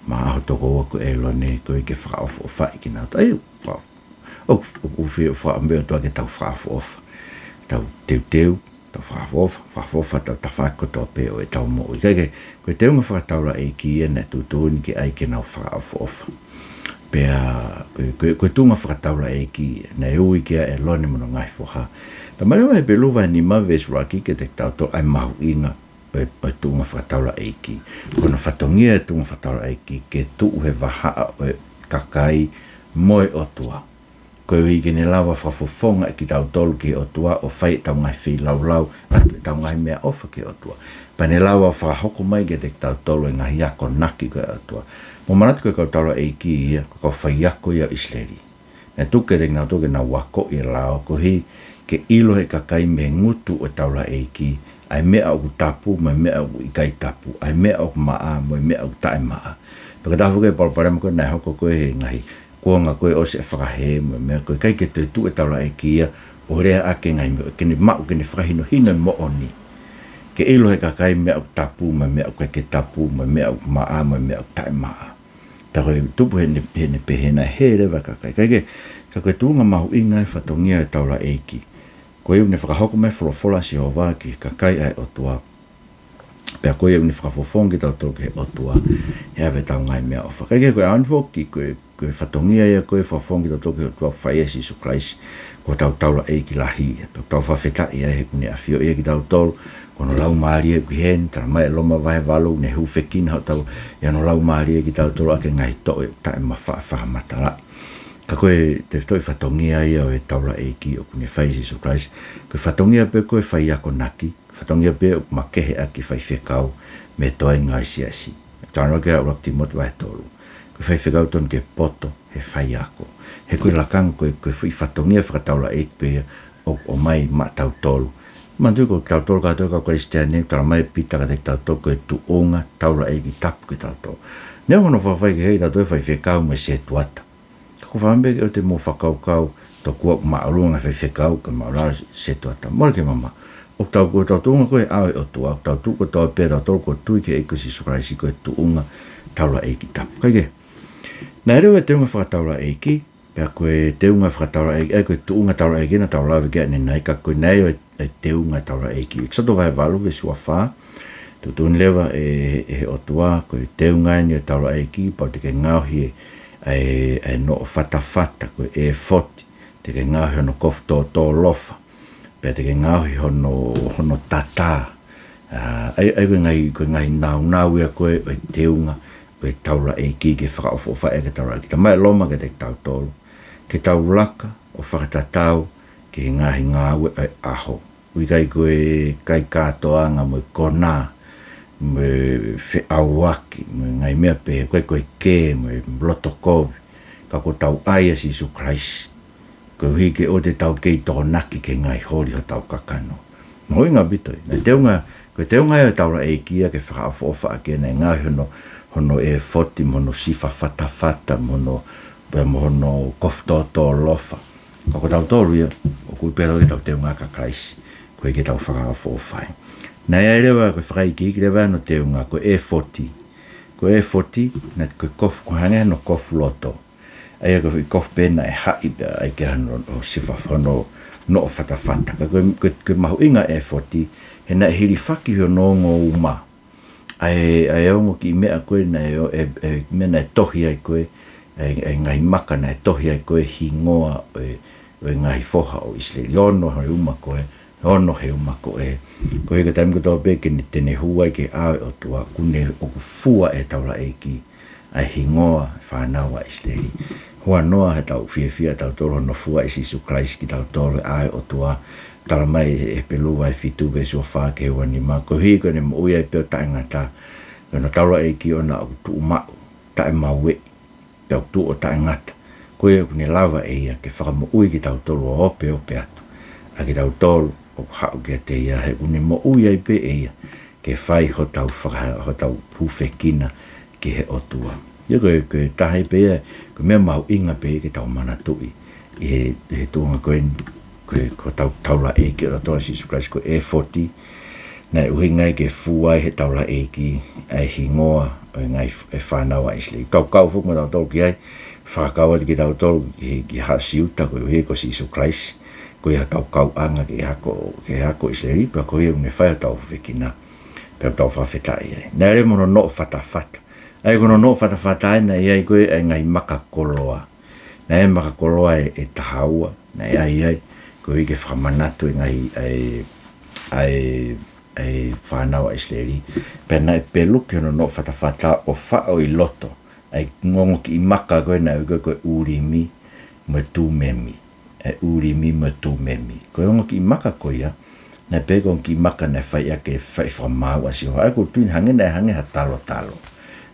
maʻa ho tokoua ko ʻĒlone, koeʻuhi ke fakaʻofoʻofaʻi kinautolu. ʻA ia, fa-, ʻoku, ʻoku, ʻoku fie, ʻoku fakaʻamu pē ʻOtua ke tau fakaʻofoʻofa. Tau teuteu, tau fakaʻofoʻofa, fakaʻofoʻofa, tau tafaʻaki kotoa pē ʻo ʻetau moʻui. Kae kehe, ko e teunga fakataulaʻeiki ia naʻe tuʻutuʻuni ke ʻai ke nau fakaʻofoʻofa. Pea, ko e, ko e, ko e tuʻunga fakataulaʻeiki, naʻe ui ki ai ʻa ʻĒlone mo hono ngaahi foha. Talamai leva ʻe Hepelū vahe nima veesi ʻuluaki kiate kitautolu ʻa e mahuʻinga ʻo e, ʻo e tuʻunga fakataulaʻeiki. Ko hono fatongia e tuʻunga fakataulaʻeiki ke tuʻu he vahaʻa ʻo e kakai mo e ʻOtua. Koeʻuhi ke ne lava fakafofongaʻi kitautolu ki he ʻOtua ʻo fai ʻetau ngaahi feilaulau, ʻatu ʻetau ngaahi meʻaʻofa ki he ʻOtua. Pea ne lava fakahoko mai kiate kitautolu e ngaahi akonaki ko ē ʻa e ʻOtua. Mou manatu ko e kau taulaʻeiki ia, ko e kau faiako ia ʻo ʻIsileli. Naʻe tuku kiate kinautolu ke nau akoʻi e lao koeʻuhi ke ʻilo ʻe he kakai mei he ngutu ʻo e taulaʻeiki ʻa e meʻa ʻoku tapu mo e meʻa ʻoku ʻikai tapu, ʻa e meʻa ʻoku maʻa mo e meʻa ʻoku taʻemaʻa. Pea ko e taha foki e palopalema ko ē naʻe hoko ko ē he ngaahi kuonga ko ē ʻosi e fakahē mo e meʻa, ko e ʻikai ke toe tuʻu e taulaʻeiki ia ʻo lea ʻaki e ngaahi meʻa, ke ne maʻu, ke ne fakahinohino e moʻoni. Ke ʻilo ʻe he kakai e meʻa ʻoku tapu mo e meʻa ʻoku ʻikai ke tapu, mo e meʻa ʻoku maʻa mo e meʻa ʻoku taʻemaʻa. Pea ko e tupu heʻene, heʻene pehē naʻe hē leva e kakai. Kae kehe, ka ko e tuʻunga mahuʻinga e fatongia e taulaʻeiki. Ko ia ʻoku ne fakahoko mai e folofola ʻa Sihova ki he kakai ʻa e ʻOtua. Pea ko ia ʻoku ne fakafofonga kitautolu ki he ʻOtua, he ʻave ʻetau ngaahi meʻaʻofa. Kae kehe ko e ʻaho ni foki, ko e, ko e fatongia ia ko ē fakafofonga kitautolu ki he ʻOtua ʻoku fai ʻe Sīsū Kalaisi, ko hotau taulaʻeiki lahi. Pea ʻoku tau fakafetaʻi ai he ʻoku ne ʻafioʻi kitautolu, ko hono Laumālie ʻoku ʻi heni, talamai ʻe Loma vahe valu, ne hūfekina hotau, ʻe hono Laumālie kitautolu ʻaki e ngaahi toʻo ʻoku taʻemafaʻa fakamatalaʻi. Ka ko e tefitoʻi fatongia ia ʻo e taulaʻeiki ʻoku ne fai ʻe Sīsū Kalaisi, ko e fatongia pē ko ē faiakonaki, fatongia pē ʻoku makehe ʻaki e faifekau mei he toenga ʻo e siasi. Talanoa ki ai ʻa ʻuluaki Tīmote vahe tolu. Ko e faifekau totonu ke poto he faiako. He ko e lakanga ko ē, ko e foʻi fatongia fakataulaʻeiki pē ia ʻoku ʻomai maʻatautolu. Manatuʻi ko kitautolu kātoa kau Kalisitiane, talamai ʻe Pita kiate kitautolu ko e tuʻunga taulaʻeiki tapu kitautolu. Neongo hono fakafaikeheʻi kitautolu ʻe he faifekau mo e setuata. Ka ʻoku ou fakaʻamu pē ke ʻoua te mou fakakaukau, tokua ʻoku māʻolunga e faifekau, ka māʻolunga e setuata. Mole ke mamaʻo. ʻOku tau, ko hotau tuʻunga ko ē he ʻao ʻo e ʻOtua, ʻoku tau tuʻu kotoa pē tautolu ʻo tui ki he ʻEiki ko Sīsū Kalaisi ko e tuʻunga taulaʻeiki tapu. Kae kehe, naʻe lava e teunga fakataulaʻeiki, pea ko e teunga fakataulaʻeiki, ʻa ia ko e tuʻunga taulaʻeiki naʻa tau lave ki ai ʻanenai, ka ko e nai ʻo e, e teunga taulaʻeiki. ʻEkisoto vahe valu veesi ua fā, tuʻutuʻuni leva ʻe, ʻe he ʻOtua, ko e teunga eni ʻo e taulaʻeiki, pau te ke ngaohi e, e, e noʻo fatafata, ko e ʻefoti, te ke ngaohi hono kofu tōtōlofa, pea te ke ngaohi hono, hono tatā, ʻA, ʻa ia, ʻa ia ko e ngaahi, ko e ngaahi nāunau ia ko ē ʻo e teunga ʻo e taulaʻeiki, ke fakaʻofoʻofaʻi ʻaki e taulaʻeiki. Talamai ʻe Loma kiate kitautolu ke tau laka ʻo fakatatau ki he ngaahi ngāue ʻo e ʻaho. ʻOku ʻikai ko e kai kātoanga mo e konā, mo e feʻauaki, mo e ngaahi meʻa pehē, ʻoku ʻikai ko e kē mo e loto kovi, ka ko ʻetau ʻai ʻa Sīsū Kalaisi, koeʻuhi ke ʻoua te tau kei tokonaki ki he ngaahi holi hotau kakano. Mahuʻinga ʻaupito ia. Naʻe teunga, ko e teunga ia ʻo e taulaʻeiki ia ke fakaʻofoʻofa ʻaki, naʻe ngaohi hono, hono efoti, mo hono sifa fatafata, mo hono, pea mo hono kofu tōtōlofa. Ka ko tautolu ia, ʻoku pehē ʻetau teunga kia Kalaisi, koeʻuhi ke tau fakaʻofoʻofaʻi. Naʻe ʻi ai leva, ko e fakaikiiki leva hono teunga, ko e efoti. Ko e efoti, naʻe ko e kofu, ko e hangē hano kofu loto. ʻA ia ko e kofu pē naʻe haʻi pē ai ki ai hono, hono sifa, hono noʻo fatafata. Ka ko e, ko e, ko e mahuʻinga e efoti, he naʻe hilifaki hono ongo uma ʻa e, ʻa e ongo kiʻi meʻa ko ē naʻe, ʻe, ʻe, meʻa naʻe tohi ai ko ē, ʻa e, ʻa e ngaahi maka naʻe tohi ai ko ē hingoa ʻo e, ʻo e ngaahi foha ʻo ʻIsileli. Ono he uma ko ē, ono he uma ko ē. Koeʻuhi ko e taimi kotoa pē ke ne, te ne hū ai ki he ʻao ʻo e ʻOtua, ʻoku ne, ʻoku fua ʻe he taulaʻeiki ʻa e hingoa ʻo e fānau ʻa ʻIsileli. Huanoa heʻetau fiefia ʻatautolu hono fua ʻe Sīsū Kalaisi kitautolu he ʻao ʻo e ʻOtua. Talamai ʻe Hepelū vahe fitu veesi ua fā ki he ua nima, koeʻuhi ko ʻene moʻui ai pē ʻo taʻengata, ko hono taulaʻeiki ʻoʻona ʻoku tuʻu maʻu, taʻemaueʻi, pea ʻoku tuʻu ʻo taʻengata. Ko ia ʻoku ne lava ʻe ia ke fakamoʻui kitautolu ʻo opeope atu ʻa kitautolu ʻoku haʻu kiate ia, he ʻoku ne moʻui ai pē ʻe ia ke fai hotau faka-, hotau hūfekina ki he ʻOtua. Ia ko e, ko e taha ia pē ia, ko e meʻa mahuʻinga pē ia ke tau manatuʻi ʻi he, he tuʻunga ko eni, ko e, ko hotau taulaʻeiki ʻatautolu ʻa Sīsū Kalaisi, ko e efoti, naʻe ʻuhinga ia ke fua ai ʻe he taulaʻeiki ʻa e hingoa ʻo e ngaahi f-, ʻo e fānau ʻa ʻIsileli. Kaukau foki mo tautolu ki ai, fakakau atu kitautolu ki, ki Haʻa Siuta koeʻuhi ko Sīsū Kalaisi, ko ia hotau kauʻanga ki he hako, ki he hako ʻo ʻIsileli, pea ko ia ʻoku ne fai hotau hūfekina, pea ʻoku tau fakafetaʻi ai. Naʻe lele mo hono noʻo fatafata. ʻA ia ko hono noʻo fatafata ʻa ia naʻe ʻi ai ko ē ʻa e ngaahi maka koloa. Naʻe ʻi ai e maka koloa ʻe, ʻe taha ua, naʻe ʻi ai, koeʻuhi ke fakamanatu e ngaahi, ʻa e, ʻa e, ʻa e fānau ʻa ʻIsileli. Pea naʻe peluki hono noʻo fatafata ʻo faʻo ʻi loto ʻa e ongo kiʻi maka ko ē naʻe ui ko ē ko e ʻUlimi mo e Tumemi. ʻA e ʻUlimi mo e Tumemi. Ko e ongo kiʻi maka ko ia, naʻe pehē ko e ongo kiʻi maka naʻe fai ʻaki e fai fakamaau ʻa Sihova. ʻA ia ʻoku ou tui naʻe hangē, naʻe hangē ha talotalo.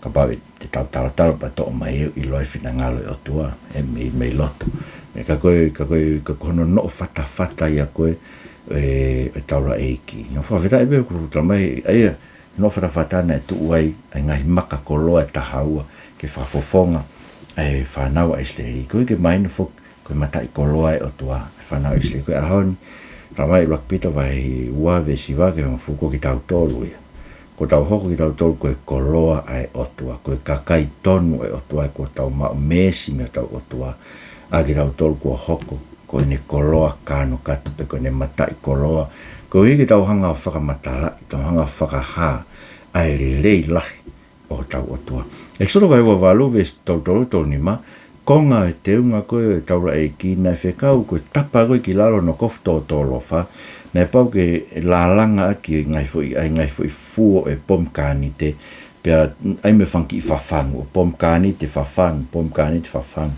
Kapau ʻe, te tau talotalo pea toʻo mai ʻe ʻilo e finangalo ʻo e ʻOtua, ʻe mei, mei loto. ʻE ka ko e, ka ko e, ka ko hono noʻo fatafata ia ko ē, ʻe, ʻe taulaʻeiki. Naʻe fakafetaʻi pē ʻoku talamai, ʻa ia, noʻo fatafata naʻe tuʻu ai ʻa e ngaahi maka koloa ʻe taha ua ke fakafofonga ʻa e fānau ʻa ʻIsileli. Koeʻuhi ke mahino foki ko e mataʻikoloa ʻo e ʻOtua ʻa e fānau ʻa ʻIsileli. Ko e ʻaho ni, talamai ʻe ʻuluaki Pita vahe ua veesi hiva ki he hongofulu ko kitautolu ia. Kuo tau hoko kitautolu ko e koloa ʻa e ʻOtua, ko e kakai tonu ʻo e ʻOtua, kuo tau maʻu meesi mei hotau ʻOtua ʻa kitautolu kuo hoko ko ʻene koloa kānokato pe ko ʻene mataʻikoloa. Koeʻuhi ke tau hanga ʻo fakamatalaʻi, tau hanga ʻo fakahā ʻa e lelei lahi ʻo hotau ʻOtua. ʻEkisoto vahe ua valu veesi tolu tolu, tolu nima, konga ʻo e teunga ko ē ʻo e taulaʻeiki naʻe fekau ko e tapa ko ē ki lalo hono kofu tōtōlofa, naʻe pau ke lālanga ʻaki e ngaahi foʻi, ʻa e ngaahi foʻi fuo ʻo e pomikānite, pea ʻai mo e fanga kiʻi fafangu, ʻo pomikānite fafangu, pomikānite fafangu.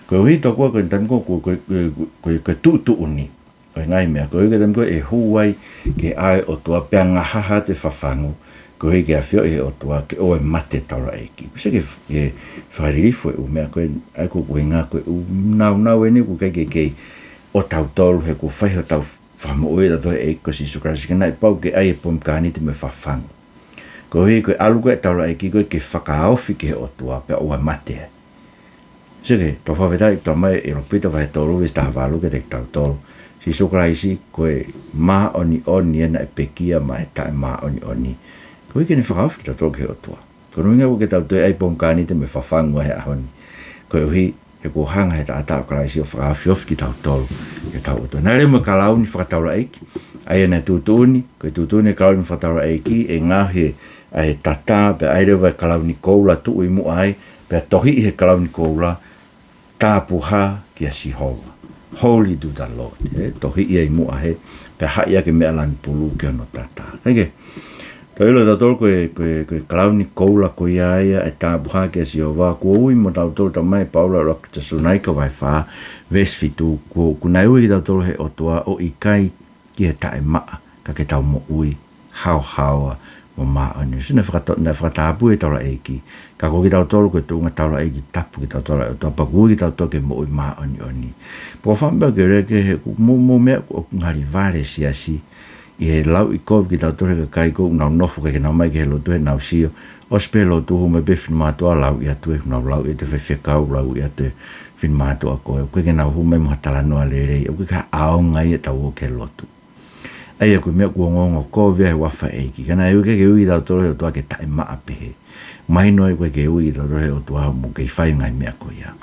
Koeʻuhi tokua ko e taimi ko ē, ko e, ko e, ko e, ko e tuʻutuʻuni ʻo e ngaahi meʻa, koeʻuhi ko e taimi ko ē ʻe hū ai ki he ʻao ʻo e ʻOtua pea ngahaha atu e fafangu, koeʻuhi ke afioʻi ʻe he ʻOtua ke ʻoua ʻe mate e taulaʻeiki. Pea sio ki he, ki he fakalilifu e ʻū meʻa ko ē, ʻa ia ko e ʻuhinga ko e ʻū nāunau eni ʻoku ʻikai ke kei ʻo tautolu he kuo fai hotau fakamoʻui ʻatautolu ʻe he ʻEiki ko Sīsū Kalaisi, ka naʻe pau ke ʻai e pomikānite mo e fafangu. Koeʻuhi ko e ʻalu ko ē e taulaʻeiki ko ē ke fakaofi ki he ʻOtua pea ʻoua ʻe mate ai. Sio ki he, tau fakafetaʻi, talamai ʻe ʻuluaki Pita vahe tolu veesi taha valu kiate kitautolu, Sīsū Kalaisi ko e māʻoniʻoni ʻa ia naʻe pekia maʻa e taʻemāʻoniʻoni, koeʻuhi ke ne fakaofi kitautolu ki he ʻOtua. Ko hono ʻuhinga ʻoku ʻikai ke tau toe ʻai pomikānite mo e fafangu he ʻaho ni, koeʻuhi he kuo hanga ʻe he taʻataʻa ʻo Kalaisi ʻo fakaofiofi kitautolu ki hotau ʻOtua. Naʻe lele mo e kalauni fakataulaʻeiki, ʻa ia naʻe tuʻutuʻuni, ko e tuʻutuʻuni e kalauni fakataulaʻeiki, ʻe ngaohi ʻa e tatā, pea ʻai leva e kalauni koula tuʻu ʻi muʻa ai, pea tohiʻi he kalauni koula, Tāpuhā kia Sihova. Holy to the Lord. ʻE, tohiʻi ia ʻi muʻa hē, pea haʻi ʻaki e meʻalani pulū ki hono tatā. Kae kehe, Tau ʻilo tautolu ko e, ko e, ko e kalauni koula ko ia ia ʻe tāpuhā kia Sihova, kuo ui mo tautolu, talamai ʻe Paula ʻi he ʻuluaki Tesalonaika vahe fā, veesi fitu, kuo, kuo naʻe ui kitautolu ʻe he ʻOtua ʻo ʻikai ki he taʻemaʻa, ka ke tau moʻui haohaoa mo māʻoniʻoni. Sio, naʻe fakato-, naʻe fakatapui e taulaʻeiki. Ka ko kitautolu ko e tuʻunga taulaʻeiki tapu kitautolu ʻe he ʻOtua, pea kuo ui kitautolu ke moʻui māʻoniʻoni. Pea ko e fakaʻamu pē ke u lea ki he, kuo mou, mou meʻa ʻoku ngali vale e siasi ʻi he lauʻikovi kitautolu ʻe he kakai ʻoku nau nofo ʻikai ke nau ō mai ki he lotu, he nau sio, ʻosi pē lotu, hū mai pē finemātuʻa, lauʻi atu ʻenau lauʻi ʻa e faifekau, lauʻi atu e finemātuʻa ko ē, ʻoku ʻikai ke nau hū mai mo ha talanoa lelei, ʻoku ʻikai ke ʻaonga ia ʻetau ō ki he lotu. ʻA ia ko e meʻa kuo ongoongo kovi ai he huafa ʻo e ʻEiki. Ka naʻe ʻikai ke ui kitautolu ʻe he ʻOtua ke taʻemaʻa pehē. Mahino ai ʻoku ʻikai ke ui kitautolu ʻe he ʻOtua mo kei fai e ngaahi meʻa ko ia.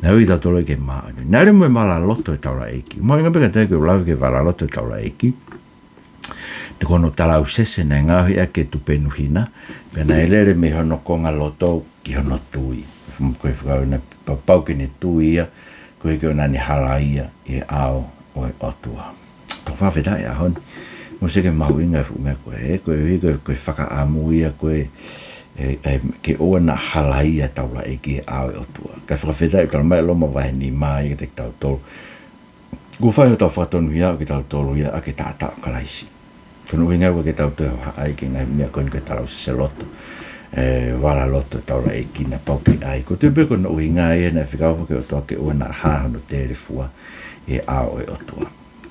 Naʻe ui kitautolu ke māʻoniʻoni. Naʻe lele mo e valaloto ʻo e taulaʻeiki. Mou ʻilo pē ka te ke lave ki he valaloto ʻo e taulaʻeiki, ko hono talausese naʻe ngaohi ʻaki e tupenu hina, pea naʻe lele mei hono kongaloto ki hono tui. Ko e fakaʻuhinga naʻe pau ke ne tui ia, koeʻuhi ko ʻene halaia ʻi he ʻao ʻo e ʻOtua. Tau fakafetaʻi he ʻaho ni. Mou sio ki he mahuʻinga e fuʻu meʻa ko ē, ko e, ko e, ko e fakaʻamu ia ko ē, ē, ē, ke ʻoua naʻa halaia e taulaʻeiki ʻi he ʻao ʻo e ʻOtua. Kae fakafetaʻi, talamai ʻe Loma vahe nima ia kiate kitautolu, kuo fai hotau fakatonuhiaʻi kitautolu ia ʻaki e taʻataʻa ʻo Kalaisi. Ko hono ʻuhinga ia ʻoku ʻikai ke tau toe hohaʻa ai ki he ngaahi meʻa ko eni ko e talausese loto, ē, valaloto ʻo e taulaʻeiki naʻe pau ke ʻai. Ko e tui pē ko hono ʻuhinga ia naʻe fekau foki e ʻOtua ke ʻoua naʻa hā hono telefua ʻi he ʻao ʻo e ʻOtua.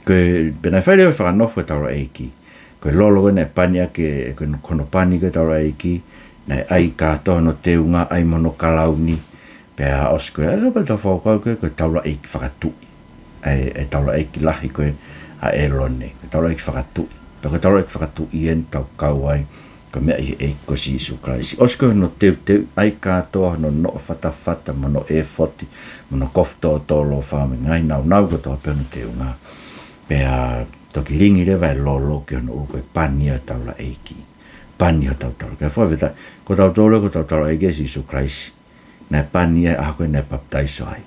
Ko e, pea naʻe fai leva e fakanofo ʻo e taulaʻeiki. Ko e lolo ko ē naʻe pani ʻaki, ko hono pani ko ē ʻo e taulaʻeiki, naʻe ʻai kātoa hono teunga, ʻai mo hono kalauni, pea ʻosi ko ia, ʻa ia pea tau fakakaukau ko e, ko e taulaʻeiki fakatuʻi. ʻA e, ʻa e taulaʻeiki lahi ko ē ʻa ʻĒlone, ko e taulaʻeiki fakatuʻi. Pea ko e taulaʻeiki fakatuʻi eni ʻoku tau kau ai, ko e meʻa ʻi he ʻEiki ko Sīsū Kalaisi. ʻOsi ko ē hono teuteu, ʻai kātoa hono noʻo fatafata, mo hono ʻefoti, mo hono kofu tōtōlofa, mo e ngaahi nāunau kotoa pē hono teunga. Pea toki lingi leva e lolo ki hono ʻulu ko e pani ʻo e taulaʻeiki. Pani hotau taulaʻeiki. Kae fakafetaʻi, ko tautolu, ko hotau taulaʻeiki ʻa Sīsū Kalaisi. Naʻe pani ia he ʻaho ko ē naʻe papitaiso ai.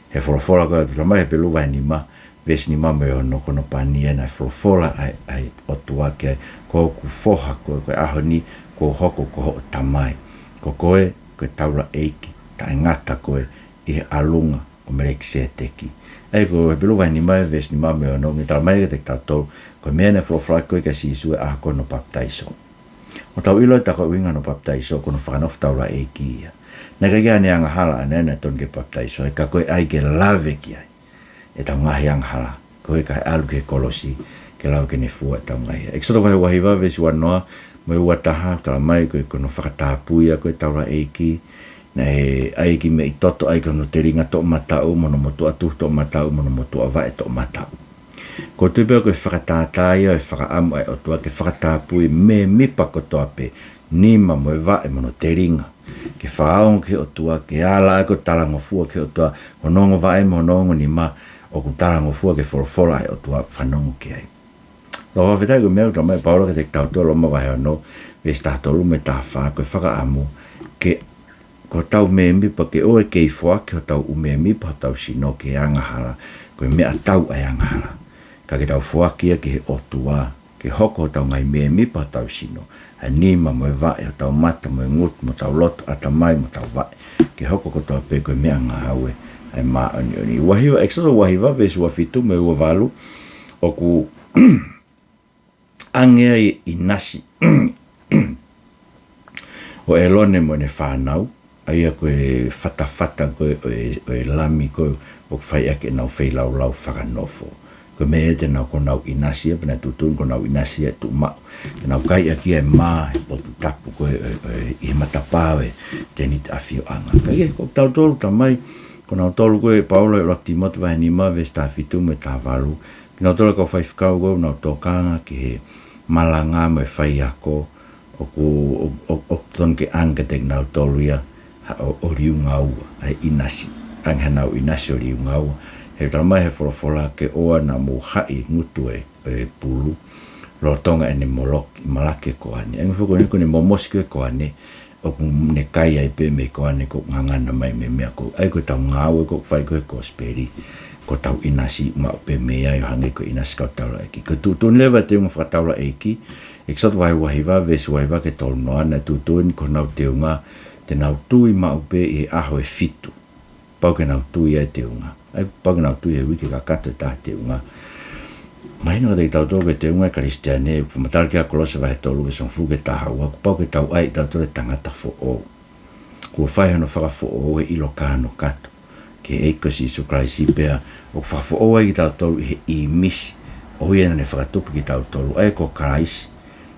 He folofola ko ē, talamai ʻe Hepelū vahe nima, veesi nima mo e ono, ko hono pani ia naʻe folofola ai, ʻa e ʻOtua ki ai, ko hoku foha ko ē, ko e ʻaho ni kuo u hoko ko hoʻo tamai. Ko koe, ko e taulaʻeiki taʻengata koe ʻi he ʻalunga ʻo Melekisēteki. ʻA ia ko Hepelū vahe nima veesi nima mo e ono, ʻoku ne talamai kiate kitautolu, ko e meʻa naʻe folofola ko ē kia Sīsū he ʻaho ko ē hono papitaiso. ʻOku tau ʻilo ʻe taha ko e ʻuhinga hono papitaiso, ko hono fakanofo taulaʻeiki ia. Naʻe ʻikai ke ʻi ai haʻane angahala ʻaʻana naʻe tonu ke papitaiso ai, ka ko e ʻai ke lave ki ai ʻetau ngaahi angahala, ko e kae ʻalu ki he kolosi, ke lava ke ne fua ʻetau ngaahi. ʻEkisoto vahe ua hiva veesi ua noa mo e ua taha, talamai ko e, ko hono fakatapui ia ko ē ʻo e taulaʻeiki, naʻe ʻai e kiʻi meʻi toto, ʻai ki hono telinga toʻomataʻu, mo hono motuʻa tuhu toʻomataʻu, mo hono motuʻa vaʻe toʻomataʻu. ʻOku ou tui pē ko e fakatātā ia ʻo e fakaʻamu ʻa e ʻOtua ke fakatapui e mēmipa kotoa pē, nima mo e vaʻe mo hono telinga. Ke fakaongo ki he ʻOtua, ke ala ʻaki ʻo talangofua ki he ʻOtua, hono ongo vaʻe mo hono ongo nima, ʻoku talangofua ki he folofola ʻa e ʻOtua, fanongo ki ai. Tau fakafetaʻi, ko e meʻa ʻoku talamai ʻe Paula kiate kitautolu ʻi Loma vahe ono, veesi taha tolu mo e taha fā, ko e fakaʻamu ke, ko hotau mēmipa, ke ʻoua ʻe kei foaki hotau ʻū mēmipa, hotau sino ki he angahala, ko e meʻatau ʻa e angahala. Ka ke tau foaki ia ki he ʻOtua, ke hoko hotau ngaahi mēmipa, hotau sino, ʻa e nima mo e vaʻe, hotau mata mo e ngutu, mo hotau loto, ʻatamai mo hotau vaʻe, ke hoko kotoa pē ko e meʻangāue ʻa e māʻoniʻoni. Ua hiva, ʻEkisoto ua hiva veesi ua fitu mo e ua valu, ʻoku ʻange ai e ʻinasi ʻo ʻĒlone mo ʻene fānau, ʻa ia ko e fatafata ko ē ʻo e, ʻo e lami ko ē ʻoku fai ʻaki ʻenau feilaulau fakanofo. Ko e meʻa ia te nau, ko ʻenau ʻinasi ia, pea naʻe tuʻutuʻuni ko ʻenau ʻinasi ia ʻe tuʻu maʻu, te nau kai ʻaki ia e mā he potu tapu ko ē, ʻo e, ʻo e, ʻi he matapā ʻo e tēniti ʻafioʻanga. Ka ʻi he, ko kitautolu, talamai, ko kinautolu ko ē ʻe Paula ʻi he ʻuluaki Tīmote vahe nima veesi taha fitu mo e taha valu, kinautolu e kau faifekau ko ē ʻoku nau tokanga ki he malanga mo e faiako, ʻoku, ʻo, ʻo, ʻoku totonu ke ʻange kiate kinautolu ia ha, ʻo, ʻo liunga ua, ʻa e ʻinasi. ʻAnge hanau ʻinasi ʻo liunga ua. He talamai ʻe he folofola ke ʻoua naʻa mou haʻi e ngutu ʻo e, ʻo e pulu lolotonga ʻene moloki, malaki e koane. ʻAnge foki ko eni ko ʻene momosi ko ē e koane, ʻoku ne kai ai pē mei he koane ko ē ʻoku ngangana mai mei he meʻa ko ē. ʻA ia ko ʻetau ngāue ko ē ʻoku fai ko ē he kosipeli, ko hotau ʻinasi maʻu pē mei ai, ʻo hangē ko e ʻinasi kau taulaʻeiki. Ko e tuʻutuʻuni leva e teunga fakataulaʻeiki, ʻEkisoto vahe ua hiva, veesi ua hiva ki he tolu noa, naʻe tuʻutuʻuni ko honau teunga, te nau tui maʻu pē ʻi he ʻaho ʻe fitu. Pau ke nau tui ʻa e teunga. ʻA ia, pau ke nau tui he uike kakato ʻe taha teunga. Mahino kiate kitautolu ko e teunga ʻa e Kalisitiane, fakamatala ki ai ʻa Kolose vahe tolu veesi hongofulu ki he taha ua, kuo pau ke tau ʻai ʻe tautolu e tangata foʻou. Kuo fai hono fakafoʻou ʻi he ʻilo kānokato ki he ʻEiki ko Sīsū Kalaisi pea ʻoku fakafoʻou ai kitautolu ʻi he ʻīmisi ʻo ia naʻa ne fakatupu kitautolu, ʻa ia ko Kalaisi.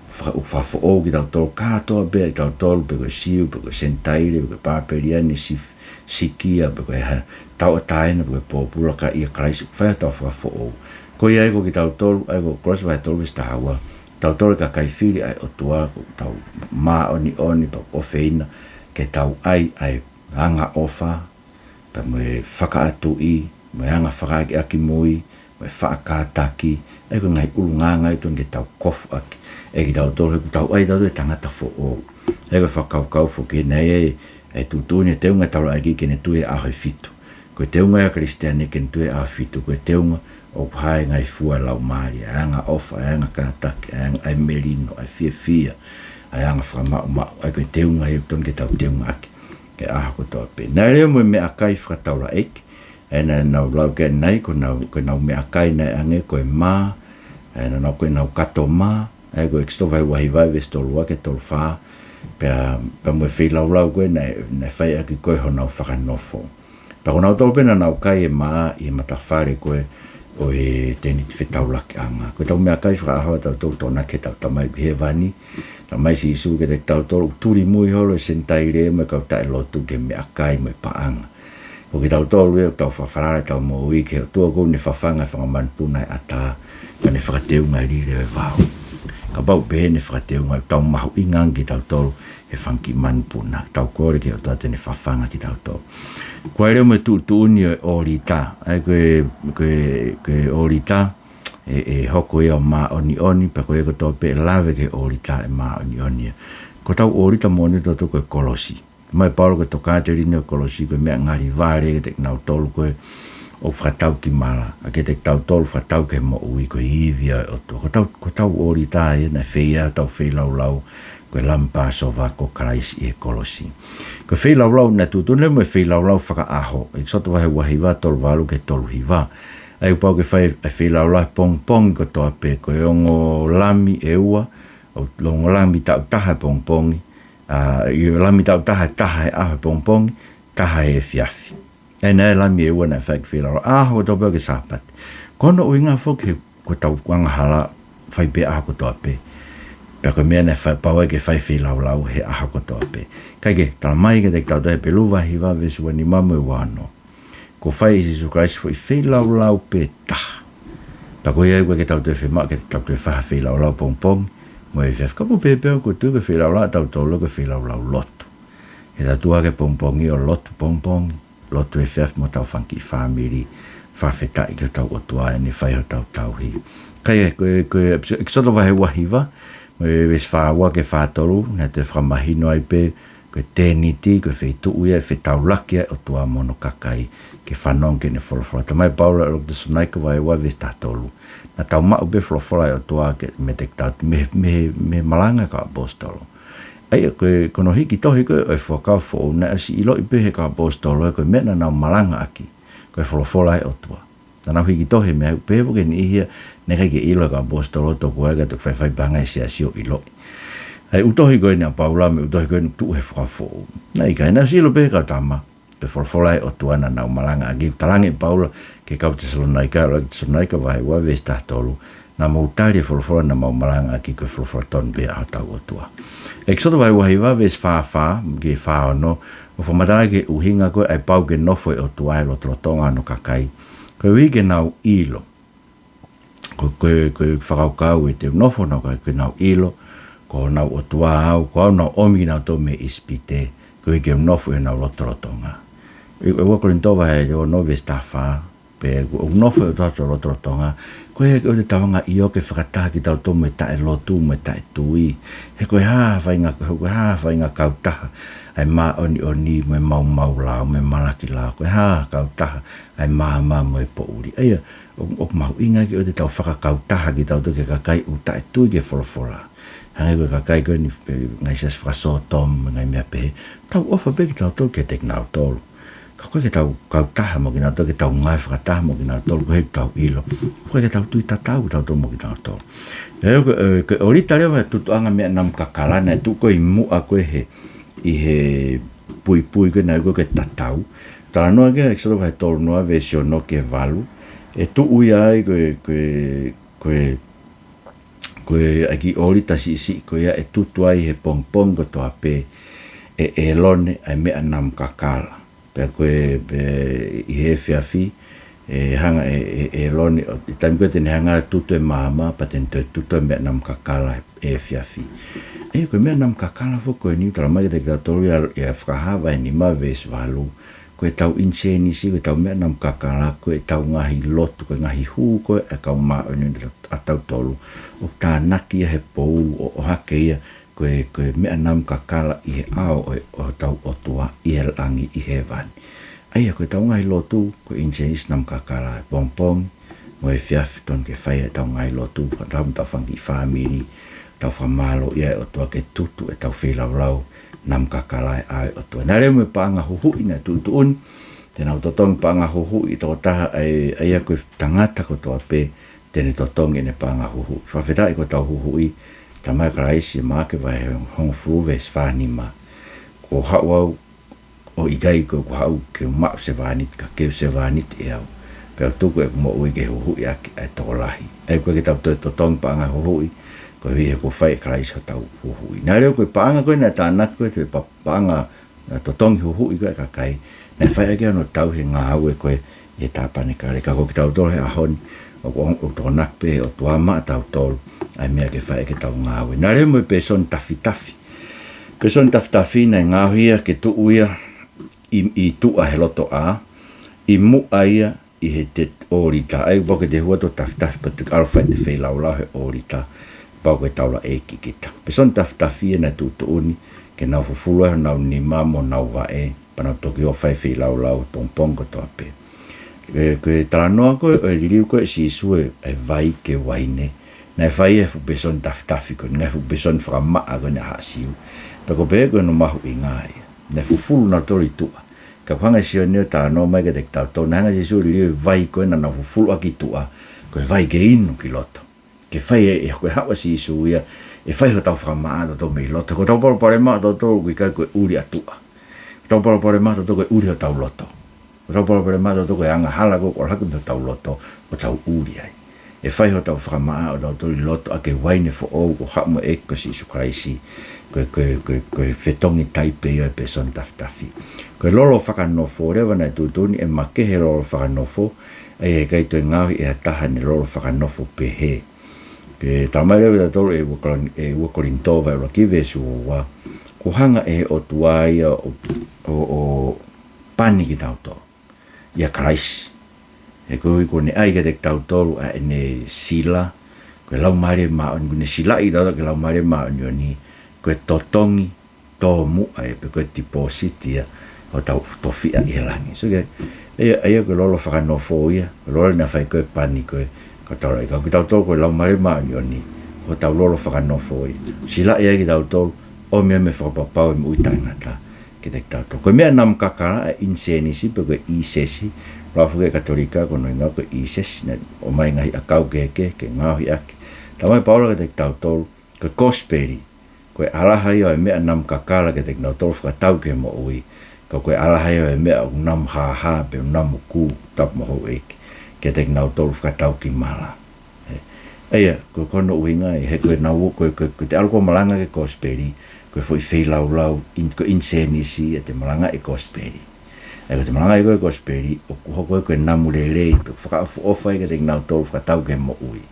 Faka-, ʻoku fakafoʻou kitautolu kātoa pē ʻa kitautolu, pe ko e Siu, pe ko e Senitaile, pe ko e Papeliane, Sif-, Sikia, pe ko e hā, tauʻatāina, pe ko e pōpula, ka ʻia Kalaisi ʻoku fai ai hotau fakafoʻou. Ko ia ai ko kitautolu, ʻa ia ko Kolose vahe tolu veesi taha ua, tautolu e kakai fili ʻa e ʻOtua, ʻoku tau māʻoniʻoni pea ʻofeina ke tau ʻai ʻa e angaʻofa, pea mo e fakaʻatuʻi, mo e anga fakaʻakiʻakimui, mo e faʻa kātaki, ʻa ia ko e ngaahi ʻulungaanga ia ʻoku totonu ke tau kofu ʻaki. ʻE kitautolu he ʻoku tau ʻai ʻe tautolu e tangata foʻou. ʻA ia ko e fakakaukau foki naʻe ʻi ai e tuʻutuʻuni e teunga ʻa e taulaʻeiki ke ne tui he ʻaho ʻe fitu. Ko e teunga ia ʻa e Kalisitiane ke ne tui he ʻaho ʻe fitu, ko e teunga ʻoku hā ai e ngaahi fua ʻa e Laumālie, ʻa e angaʻofa, ʻa e anga kātaki, ʻa e anga, ʻa e melino, ʻa e fiefia, ʻa e anga fakamaʻumaʻu, ʻa ia ko e teunga ia ʻoku totonu ke tau teunga ʻaki he ʻaho kotoa pē. Naʻe lea mo e meʻakai fakataulaʻeiki, ʻa ia naʻa nau lau ki ai ʻanenai, ko ʻenau, ko ʻenau meʻakai naʻe ʻange ko e mā, ʻa ia naʻa nau, ko ʻenau kato mā, ʻa ia ko ʻEkisoto vahe ua hiva veesi tolu ua ki he tolu fā, pea, pea mo e feilaulau ko ē naʻe, naʻe fai ʻaki ko ē honau fakanofo. Pea ko nautolu pē naʻa nau kai e mā ʻi he matafale ko ē ʻo e tēniti fetaulakiʻanga. Ko ʻetau meʻakai fakaʻaho ʻatautolu, Tokonaki heʻetau Tamai ʻoku ʻi hēvani, talamai ʻe Sīsū kiate kitautolu, ʻoku tuli mui holo e Senitaile mo e kau taʻelotu ki he meʻakai mo e paʻanga. Ko kitautolu ia ʻoku tau fakafalala ʻetau moʻui ki he ʻOtua ko ē naʻe fafanga e fanga manupuna ʻa e ʻatā, pea ne fakateunga e lile ʻo e vao. Kapau pē naʻe fakateunga, ʻoku tau mahuʻinga ange kitautolu he fanga kiʻi manupuna. Tau kole ki he ʻOtua te ne fafanga kitautolu. Ko e lea mo e tuʻutuʻuni ʻo e ʻōlita, ʻa ia ko e, ko e, ko e ʻōlita ʻe, ʻe hoko ia ʻo māʻoniʻoni, pea ko ia kotoa pē ʻe lave ki he ʻōlita ʻe māʻoniʻoni ia. Ko hotau ʻōlita moʻoni ʻatautolu ko e kolosi. Talamai ʻe Paula ko e tokāteline ʻo e kolosi ko e meʻa ngali vale kiate kinautolu ko ē ʻoku fakatau ki mala, ka kiate kitautolu fakatau ki he moʻui, ko e ivi ʻo e ʻOtua. Ko hotau, ko hotau ʻōlita ia naʻe fai ai hotau feilaulau, ko e Lami Pāsova ko Kalaisi ʻi he kolosi. Ko e feilaulau naʻe tuʻutuʻuni mo e feilaulau fakaʻaho, ʻEkisoto vahe ua hiva, tolu valu ki he tolu hiva. ʻA ia ʻoku pau ke fai e feilaulau he pongipongi kotoa pē, ko e ongo lami ʻe ua, ʻo, ongo lami taʻu taha he pongipongi, ʻa, ʻi he lami taʻu taha ʻe taha he ʻaho he pongipongi, taha he efiafi. ʻA ia naʻe lami ʻe ua naʻe fai ki he feilaulau, ʻaho kotoa pē ʻo e Sāpate. Ko hono ʻuhinga foki he ko ʻetau angahala fai pē ʻaho kotoa pē. Pea ko e meʻa naʻe fai, pau ai ke fai feilaulau he ʻaho kotoa pē. Kae kehe, talamai kiate kitautolu ʻe Hepelū vahe hiva veesi ua nima mo e ua ono, kuo fai ʻe Sīsū Kalaisi foʻi feilaulau pē taha. Pea ko ia ʻoku ʻikai ke tau toe fiemaʻu ke tau toe fai ha feilaulau pongipongi mo e efiafi. Kapau pē pea ʻoku tui ko e feilaulau ʻatautolu ko e feilaulau lotu. He tau tuʻu hake pongipongi ʻo lotu pongipongi, lotu efiafi mo hotau fanga kiʻi fāmili, fakafetaʻi ki hotau ʻOtua heʻene fai hotau tauhi. Ka ʻi he, ko e, ko e ʻEkisoto vahe ua hiva, mo e veesi fā ua ki he fā tolu, naʻe toe fakamahino ai pē ko e tēniti, ko e feituʻu ia ʻe fetaulaki ai e ʻOtua mo hono kakai ke fanongo ki heʻene folofola. Talamai ʻe Paula ʻi he ʻUluaki Tesalonaika vahe ua veesi taha tolu, naʻa tau maʻu pē folofola ʻa e ʻOtua ke, meiate kitautolu, mei, mei, mei he malanga ʻa e kau ʻaposetolo. ʻA ia ko e, ko hono hiki tohi ko ē ʻo e Fuakava Foʻou naʻe ʻosi ʻiloʻi pē ʻe he kau ʻaposetolo ko e meʻa naʻa nau malangaʻaki ko e folofola ʻa e ʻOtua. Naʻa nau hiki tohi e meʻa, pehē foki e niʻihi ia naʻe ʻikai ke ʻilo ʻe he kau ʻaposetolo, tokua ia ka toki faifai pē ʻa e ngaahi siasi ʻo ʻiloʻi. ʻA ia ʻū tohi ko eni ʻa Paula mo e ʻū tohi ko eni tuʻu he Fuakava Foʻou, naʻe ʻikai, naʻe ʻosi ʻilo pē ʻe he kau tama ko e folofola ʻa e ʻOtua naʻa nau malangaʻaki. Talaange ʻe Paula ki he kau Tesalonaika, ʻUluaki Tesalonaika vahe ua veesi taha tolu, naʻa mou tali e folofola naʻa mau malangaʻaki ko e folofola tonu pē ʻa hotau ʻOtua. ʻEkisoto vahe ua hiva veesi fā fā ki he fā ono, ʻoku fakamatala ki he ʻuhinga ko ē ʻa e pau ke nofo e ʻOtua he lotolotonga hono kakai, koeʻuhi ke nau ʻilo. Ko, ko, ko e fakakaukau ʻe te u nofo hono kakai ke nau ʻilo ko honau ʻOtua au, ko au naʻa ku ʻomi kinautolu mei ʻIsipite, koeʻuhi ke u nofo ʻi honau lotolotonga. ʻI he ua Kolinitō vahe ono veesi taha fā, pea ʻoku nofo e ʻOtua ʻi hotau lotolotonga, koeʻuhi ke ʻoua te tau hanga ʻo ʻioke fakataha kitautolu mo e taʻelotu mo e taʻetui. He ko e hā ha faʻahinga, ko e hā ha faʻahinga kautaha ʻa e māʻoniʻoni mo e maumau lao mo e malaki lao? Ko e hā ha kautaha ʻa e maama mo e poʻuli? ʻA ia, ʻoku, ʻoku mahuʻinga ke ʻoua te tau fakakautaha kitautolu ki he kakai ʻoku taʻetui ki he folofola. Hangē ko e kakai ko eni, e, ngaahi siasi fakasōtomu, ngaahi meʻa pehē. Tau ʻofa pē kitautolu kiate kinautolu. Ka ʻoku ʻikai ke tau kautaha mo kinautolu, ke tau ngāue fakataha mo kinautolu, koeʻuhi ʻoku tau ʻilo. ʻOku ʻikai ke tau tui tatau kitautolu mo kinautolu. Ē, ko, e, ko e ʻōlita leva e tutuʻanga meʻa namu kakala naʻe tuʻu ko ē ʻi muʻa ko ē he, ʻi he puipui ko ē naʻe ui ko ē ko e tatau. Talanoa ki ai ʻEkisoto vahe tolu noa veesi ono ki he valu. ʻE tuʻu ia ai ko e, ko e, ko e, ko e ʻai kiʻi ʻōlita siʻisiʻi ko ia ʻe tutu ai he pongipongi kotoa pē ʻe ʻĒlone ʻa e meʻa namu kakala. Pea ko e, pea ʻi he efiafi, ʻe hanga ʻe, ʻe, ʻĒlone, ʻo, ʻi he taimi ko ē te ne hanga ʻo tutu e maama, pea te ne toe tutu e meʻa namu kakala he efiafi. ʻE, ko e meʻa namu kakala foki ko eni ʻoku talamai kiate kitautolu ia, ʻia Fakahā vahe nima veesi valu. Ko ʻetau ʻinisēnisi, ko ʻetau meʻa namu kakala, ko ʻetau ngaahi lotu, ko e ngaahi hū ko ē ʻa e kau māʻoniʻoni ʻatautolu. ʻOku tānaki ia he poulu ʻo, ʻohake ia, ko e, ko e meʻa namu kakala ʻi he ʻao ʻo, ʻo hotau ʻOtua ʻi he langi ʻi hēvani. ʻA ia, ko ʻetau ngaahi lotu, ko e ʻinisēnisi namu kakala, pongipongi mo e efiafi totonu ke fai ʻetau ngaahi lotu, fakataha mo hotau fanga kiʻi fāmili, tau fakamālōʻia e ʻOtua ke tutu ʻetau feilaulau namu kakala he ʻao ʻo e ʻOtua. Naʻe lea mo e paʻanga huhuʻi naʻe tuʻutuʻuni, te nau totongi paʻanga huhuʻi, tokotaha ʻa e, ʻa ia ko e tangata kotoa pē te ne totongi ʻene paʻanga huhuʻi. Fakafetaʻi ko ʻetau huhuʻi, talamai ʻe Kalaisi, Maʻake vahe hongofulu veesi fā nima. Kuo haʻu au ʻo ʻikai ko ʻeku haʻu ke u maʻu sevāniti, ka ke u sevāniti ʻe au, pea u tuku ʻeku moʻui ke huhuʻi ʻaki ʻa e tokolahi. ʻA ia ʻoku ʻikai ke tau toe totongi paʻanga huhuʻi, koeʻuhi he kuo fai ʻe Kalaisi hotau huhuʻi. Naʻe lea ko e paʻanga ko ē naʻe tānaki ko ē, ko e pa-, paʻanga, ē, totongi huhuʻi ko ē ʻa e kakai, naʻe fai ʻaki hono tauhi e ngāue ko ē ʻi he tāpanekale. Ka ko kitautolu he ʻaho ni, ʻoku, ʻoku tokonaki pē ʻe he ʻOtua maʻatautolu ʻa e meʻa ke fai ʻaki ʻetau ngāue. Naʻe lea mo e pēsoni tafitafi. Pēsoni tafitafi naʻe ngaohi ia ke tuʻu ia ʻi, ʻi tuʻa he loto ʻā, ʻi muʻa ia ʻi he te ʻōlita. ʻA ia, kuo pau ke te hū atu ʻo tafitafi pea te ke ʻalu ʻo fai ʻete feilaulau he ʻōlita, pau ko e taulaʻeiki kita. Pēsoni tafitafi ia naʻe tuʻutuʻuni ke nau fufulu ai honau nima mo honau vaʻe, pea nau toki ō ʻo fai feilaulau he pongipongi kotoa pē. Ko e, ko e talanoa ko ē ʻo e liliu ko ē ʻe Sīsū e, e vai ki he uaine, naʻe fai ʻe he fuʻu pēsoni tafitafi ko eni, ngaahi fuʻu pēsoni fakamaʻa ko eni ʻa e Siu. Pea ʻoku pehē ko hono mahuʻinga ia. Naʻe fufulu nautolu ʻi tuʻa. Ka ʻoku hanga ʻe Sione ʻo talanoa mai kiate kitautolu, naʻe hanga ʻe Sīsū ʻo liliu e vai ko ena naʻa nau fufulu ʻaki ʻi tuʻa, ko e vai ke inu ki loto. Ke fai e, e, ko e haʻu ʻa Sīsū ia, ʻe fai hotau fakamaʻa ʻatautolu mei loto. Ko hotau palopalema ʻatautolu ʻoku ʻikai ko e ʻuli ʻa tuʻa. Ko hotau palopalema ʻatautolu ko e ʻuli hotau loto. Ko hotau palopalema ʻatautolu ko e angahala ko ē ʻoku ʻalu hake mei hotau loto, ʻo tau ʻuli ai. ʻE fai hotau fakamaʻa ʻatautolu ʻi loto ʻaki e uaine foʻou kuo haʻu mo e ʻEiki ko Sīsū Kalaisi. Ko e, ko e, ko e, ko e fetongi taipe ia ʻo e pēsoni tafitafi. Ko e lolo fakanofo leva naʻe tuʻutuʻuni, ʻe makehe e lolo fakanofo, ʻa ia he ʻikai toe ngaohi ʻe ha taha ʻene lolo fakanofo pehē. Ke talamai leva kiate kitautolu ʻe ua Kolin-, ʻe ua Kolinitō vahe ʻuluaki veesi ua ua. Kuo hanga ʻe he ʻOtua ia ʻo, ʻo, ʻo pani kitautolu ʻia Kalaisi. He koeʻuhi kuo ne ʻai kiate kitautolu ʻa ʻene sila, ko e Laumālie Māʻoniʻoni, kuo ne silaʻi kitautolu ʻaki e Laumālie Māʻoniʻoni, ko e totongi tōmuʻa ia pe ko e tipōsiti ia ʻo hotau tofiʻa ʻi he langi. So ke, ʻa ia, ʻa ia ko e lolo fakanofo ia, ko e lolo naʻe fai ko ē pani ko ē, ka tau lai, ka kitautolu ko e Laumālie Māʻoniʻoni, ko hotau lolo fakanofo ia. Silaʻi ai kitautolu, ʻomi ia mo e fakapapau ʻo e moʻui taʻengata kiate kitautolu. Ko e meʻa namu kakala ʻa e ʻinisēnisi pe ko e ʻīsesi, lau foki ʻe he Katolika ko hono ʻuhinga ko e ʻīsesi, naʻe ʻomai e ngaahi ʻakau kehekehe ke ngaohi ʻaki. Talamai ʻe Paula kiate kitautolu, ko e kosipeli, ko e ʻalaha ia ʻo e meʻa namu kakala kiate kinautolu fakatau ki he moʻui, ka ko e ʻalaha ia ʻo e meʻa ʻoku namu hāhā pe namu kū, tapu mo houʻeiki, kiate kinautolu fakatau ki mala. ʻE, ʻa ia, ko, ko hono ʻuhinga ia, he ko e nau, ko, ko, ko ʻete ʻalu ʻo malanga ki he kosipeli, ko e foʻi feilaulau, ʻin-, ko e ʻinisēnisi ia ʻete malangaʻi e kosipeli. ʻA ia ko ʻete malangaʻi ko ē e kosipeli, ʻoku hoko ia ko e namu lelei, pe ʻoku fakaʻofoʻofa ia kiate kinautolu fakatau ki he moʻui.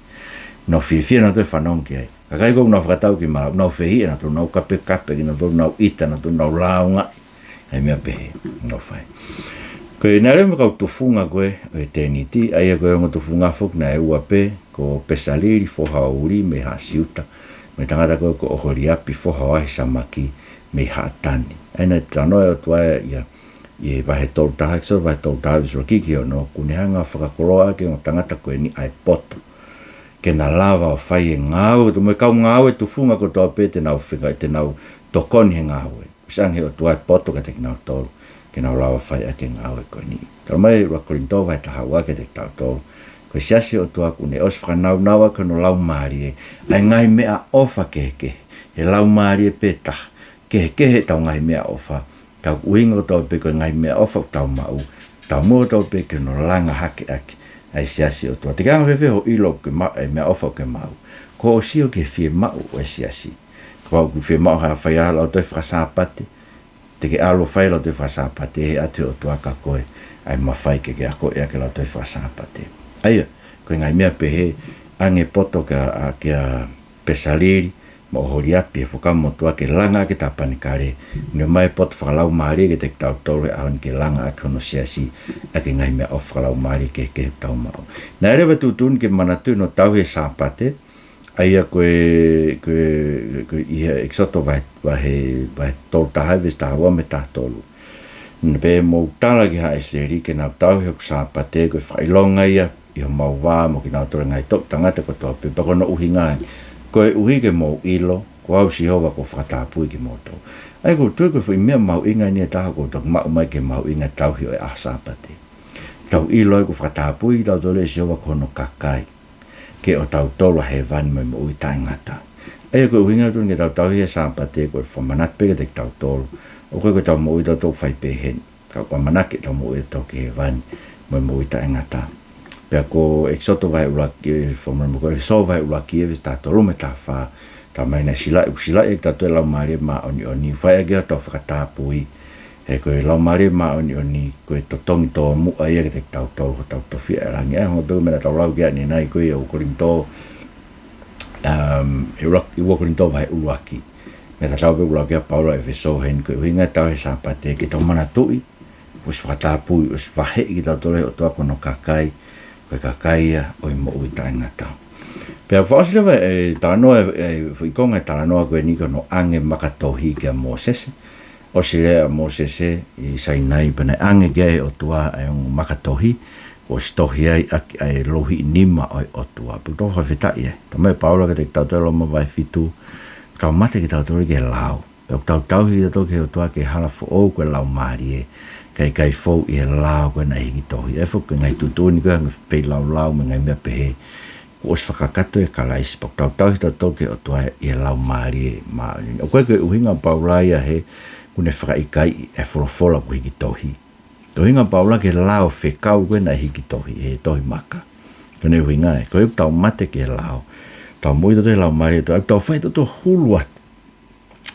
Nau fiefia nautolu ʻi he fanongo ki ai. Kakai ko ē ʻoku nau fakatau ki mala, ʻoku nau fehiʻa nautolu, nau kapekape kinautolu, nau ʻita nautolu, nau lāungaʻi. ʻA ia meʻa pehē, nau fai. Ko e naʻe lea mo e kau tufunga ko ē ʻo e tēniti, ʻa ia ko e ongo tufunga foki naʻe ua pē, ko Pesalili foha ʻo Uli mei Haʻa Siuta, mo e tangata ko ē ko ʻOholiapi foha ʻo Ahisamaki mei Haʻatani. ʻA ia naʻe talanoa e ʻOtua ia, ʻi he vahe tolu taha, ʻEkisoto vahe tolu taha, veesi ʻuluaki ki he ono, kuo ne hanga ʻo fakakoloa ʻaki e ongo tangata ko eni ʻa e poto. ke na lava ʻo fai e ngāue, mo e kau ngāue tufunga kotoa pē te nau fika, te nau tokoni he ngāue. ʻOsi ange he ʻOtua e poto kiate kinautolu ke nau lava fai ʻaki e ngāue ko eni. Talamai ʻe ʻuluaki Kolinitō vahe taha ua kiate kitautolu, ko e siasi ʻo e ʻOtua kuo ne ʻosi fakanaunau ʻaki hono laumālie ʻa e ngaahi meʻaʻofa kehekehe, he laumālie pē taha, kehekehe ʻetau ngaahi meʻaʻofa, ka ʻoku ʻuhinga kotoa pē ko e ngaahi meʻaʻofa ʻoku tau maʻu, taumuʻa kotoa pē ki hono langa hake ʻaki ʻa e siasi ʻo e ʻOtua. Te ke anga fēfē hoʻo ʻilo ke maʻu e meʻaʻofa ʻoku ke maʻu? Ko hoʻo sio ki he fiemaʻu ʻo e siasi. Kapau ʻoku fiemaʻu ha fai ha lautohi faka-Sāpate, te ke ʻalu ʻo fai e lautohi faka-Sāpate, ʻe ʻatu ʻe he ʻOtua kia koe ʻa e mafai ke ke akoʻi ʻaki e lautohi faka-Sāpate. ʻA ia, ko e ngaahi meʻa pehē, ʻange poto kia, ʻa, kia Pesalili mo ʻOholiapi he Fuakava Motuʻa ke langa ʻaki e tāpanekale. Ne ʻomai e poto fakalaumālie kiate kitautolu he ʻaho ni ke langa ʻaki hono siasi ʻaki e ngaahi meʻaʻofa fakalaumālie kehekehe ʻoku tau maʻu. Naʻe lava e tuʻutuʻuni ke manatuʻi hono tauhi e Sāpate, ʻa ia ko e, ko e, ko e ʻi he ʻEkisoto vahe, vahe, vahe tolu taha, veesi taha ua mo e taha tolu. Naʻe pehē, mou tala ki haʻa ʻIsileli ke nau tauhi hoku Sāpate, ko e fakaʻilonga ia ʻi homau vā mo kinautolu e ngaahi toʻu tangata kotoa pē, pea ko hono ʻuhinga ia, koeʻuhi ke mou ʻilo, ko au Sihova kuo fakatapui kimoutolu. ʻA ia ʻoku ou tui ko e foʻi meʻa mahuʻinga eni ʻe taha ʻoku toki maʻu mai ki he mahuʻinga e tauhi ʻo e ʻaho Sāpate. Tau ʻilo ai kuo fakatapui kitautolu ʻe Sihova ko hono kakai ke ʻotautolu ʻa hēvani mo e moʻui taʻengata. ʻA ia ko e ʻuhinga atu eni ke tau tauhi e Sāpate ko e fakamanatu pē kiate kitautolu, ʻoku ʻikai ko ʻetau moʻui ʻatautolu ʻoku fai pehē ni, ka ʻoku ʻamanaki ʻetau moʻui ʻatautolu ki hēvani mo e moʻui taʻengata. Pea ko ʻEkisoto vahe ʻuluaki, e, fakamanatu ko ʻEfesō vahe ʻuluaki, e veesi taha tolu mo e taha fā, talamai naʻe silaʻi, ʻoku silaʻi ʻe kitautolu e Laumālie Māʻoniʻoni, fai ʻaki hotau fakatapui, he ko e Laumālie Māʻoniʻoni ko e totongi tōmuʻa ia kiate kitautolu hotau tofiʻa ʻi langi. ʻA ia, hangē pē ko e meʻa naʻa tau lau ki ai ʻanenai ko ia ʻi he ua Kolinitō, um, ʻi he ua, ʻi he ua Kolinitō vahe ʻuluaki. Meʻa tatau pē ʻoku lau ki ai ʻa Paula ʻi ʻEfesō heni, ko e ʻuhinga e tauhi e Sāpate ke tau manatuʻi, ʻosi fakatapui, ʻosi vaheʻi kitautolu ʻe he ʻOtua ko hono kakai, ko e kakai ia ʻo e moʻui taʻengata. Pea fakaʻosi leva e talanoa, e, e foʻi konga e talanoa ko eni ko hono ʻange makatohi kia Mōsese. ʻOsi lea ʻa Mōsese ʻi Sainai pea naʻe ʻange ki ai ʻe he ʻOtua ʻa e ongo makatohi, kuo ʻosi tohi ai ʻaki ʻa e louhiʻi nima ʻo e ʻOtua. Pea ʻoku tau fakafetaʻi ai. Talamai ʻe Paula kiate kitautolu ʻi Loma vahe fitu, tau mate kitautolu ki he lao. Pea ʻoku tau tauhi kitautolu ki he ʻOtua ki he hala foʻou ko e Laumālie, kae ʻikai fou ʻi he lao ko ē naʻe hiki tohi. ʻA ia foki ko e ngaahi tuʻutuʻuni ko ē hangē ko e feilaulau mo e ngaahi meʻa pehē, kuo ʻosi fakakakato ʻe Kalaisi, pea ʻoku tau tauhi kitautolu ki he ʻOtua ʻi he Laumālie Māʻoniʻoni. ʻOku ʻikai ko e ʻuhinga ʻa Paula ia he kuo ne fakaʻikaiʻi e folofola kuo hiki tohi. Ko e ʻuhinga ʻa Paula ki he lao fekau ko ē naʻe hiki tohi, he tohi maka. Ko hono ʻuhinga ē, koeʻuhi ʻoku tau mate ki he lao, tau moʻui kitautolu ʻi he Laumālie ʻo e ʻOtua, ʻoku tau fai kitautolu hulu atu.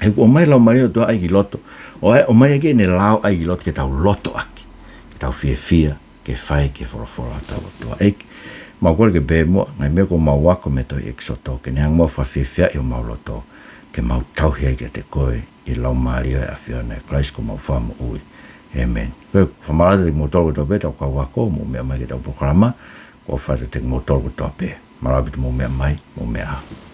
He kuo ʻomai e Laumālie ʻo e ʻOtua ʻa e ʻEiki ki loto. ʻO ʻai, ʻomai ʻe he ʻEiki ʻene lao ʻa e ʻEiki ki loto ke tau loto ʻaki, ke tau fiefia ke fai ki he folofola ʻa hotau ʻOtua. ʻEiki, mau kole ke pehē muʻa, ngaahi meʻa kuo mau ako mei he tohi ʻEkisoto, ke ne hanga muʻa ʻo fakafiefiaʻi homau loto, ke mau tauhi ai kiate koe ʻi he Laumālie ʻo e ʻAfiona, ʻia Kalaisi ko homau Fakamoʻui. ʻĒmeni. Ko e fakamālō atu kiate kimoutolu kotoa pē ʻoku tau kau ako mo meʻa mai ki heʻetau polokalama, ko e ʻofa atu kiate kimoutolu kotoa pē. Mālō ʻaupito hoʻomou meʻa mai, mou meʻa ā.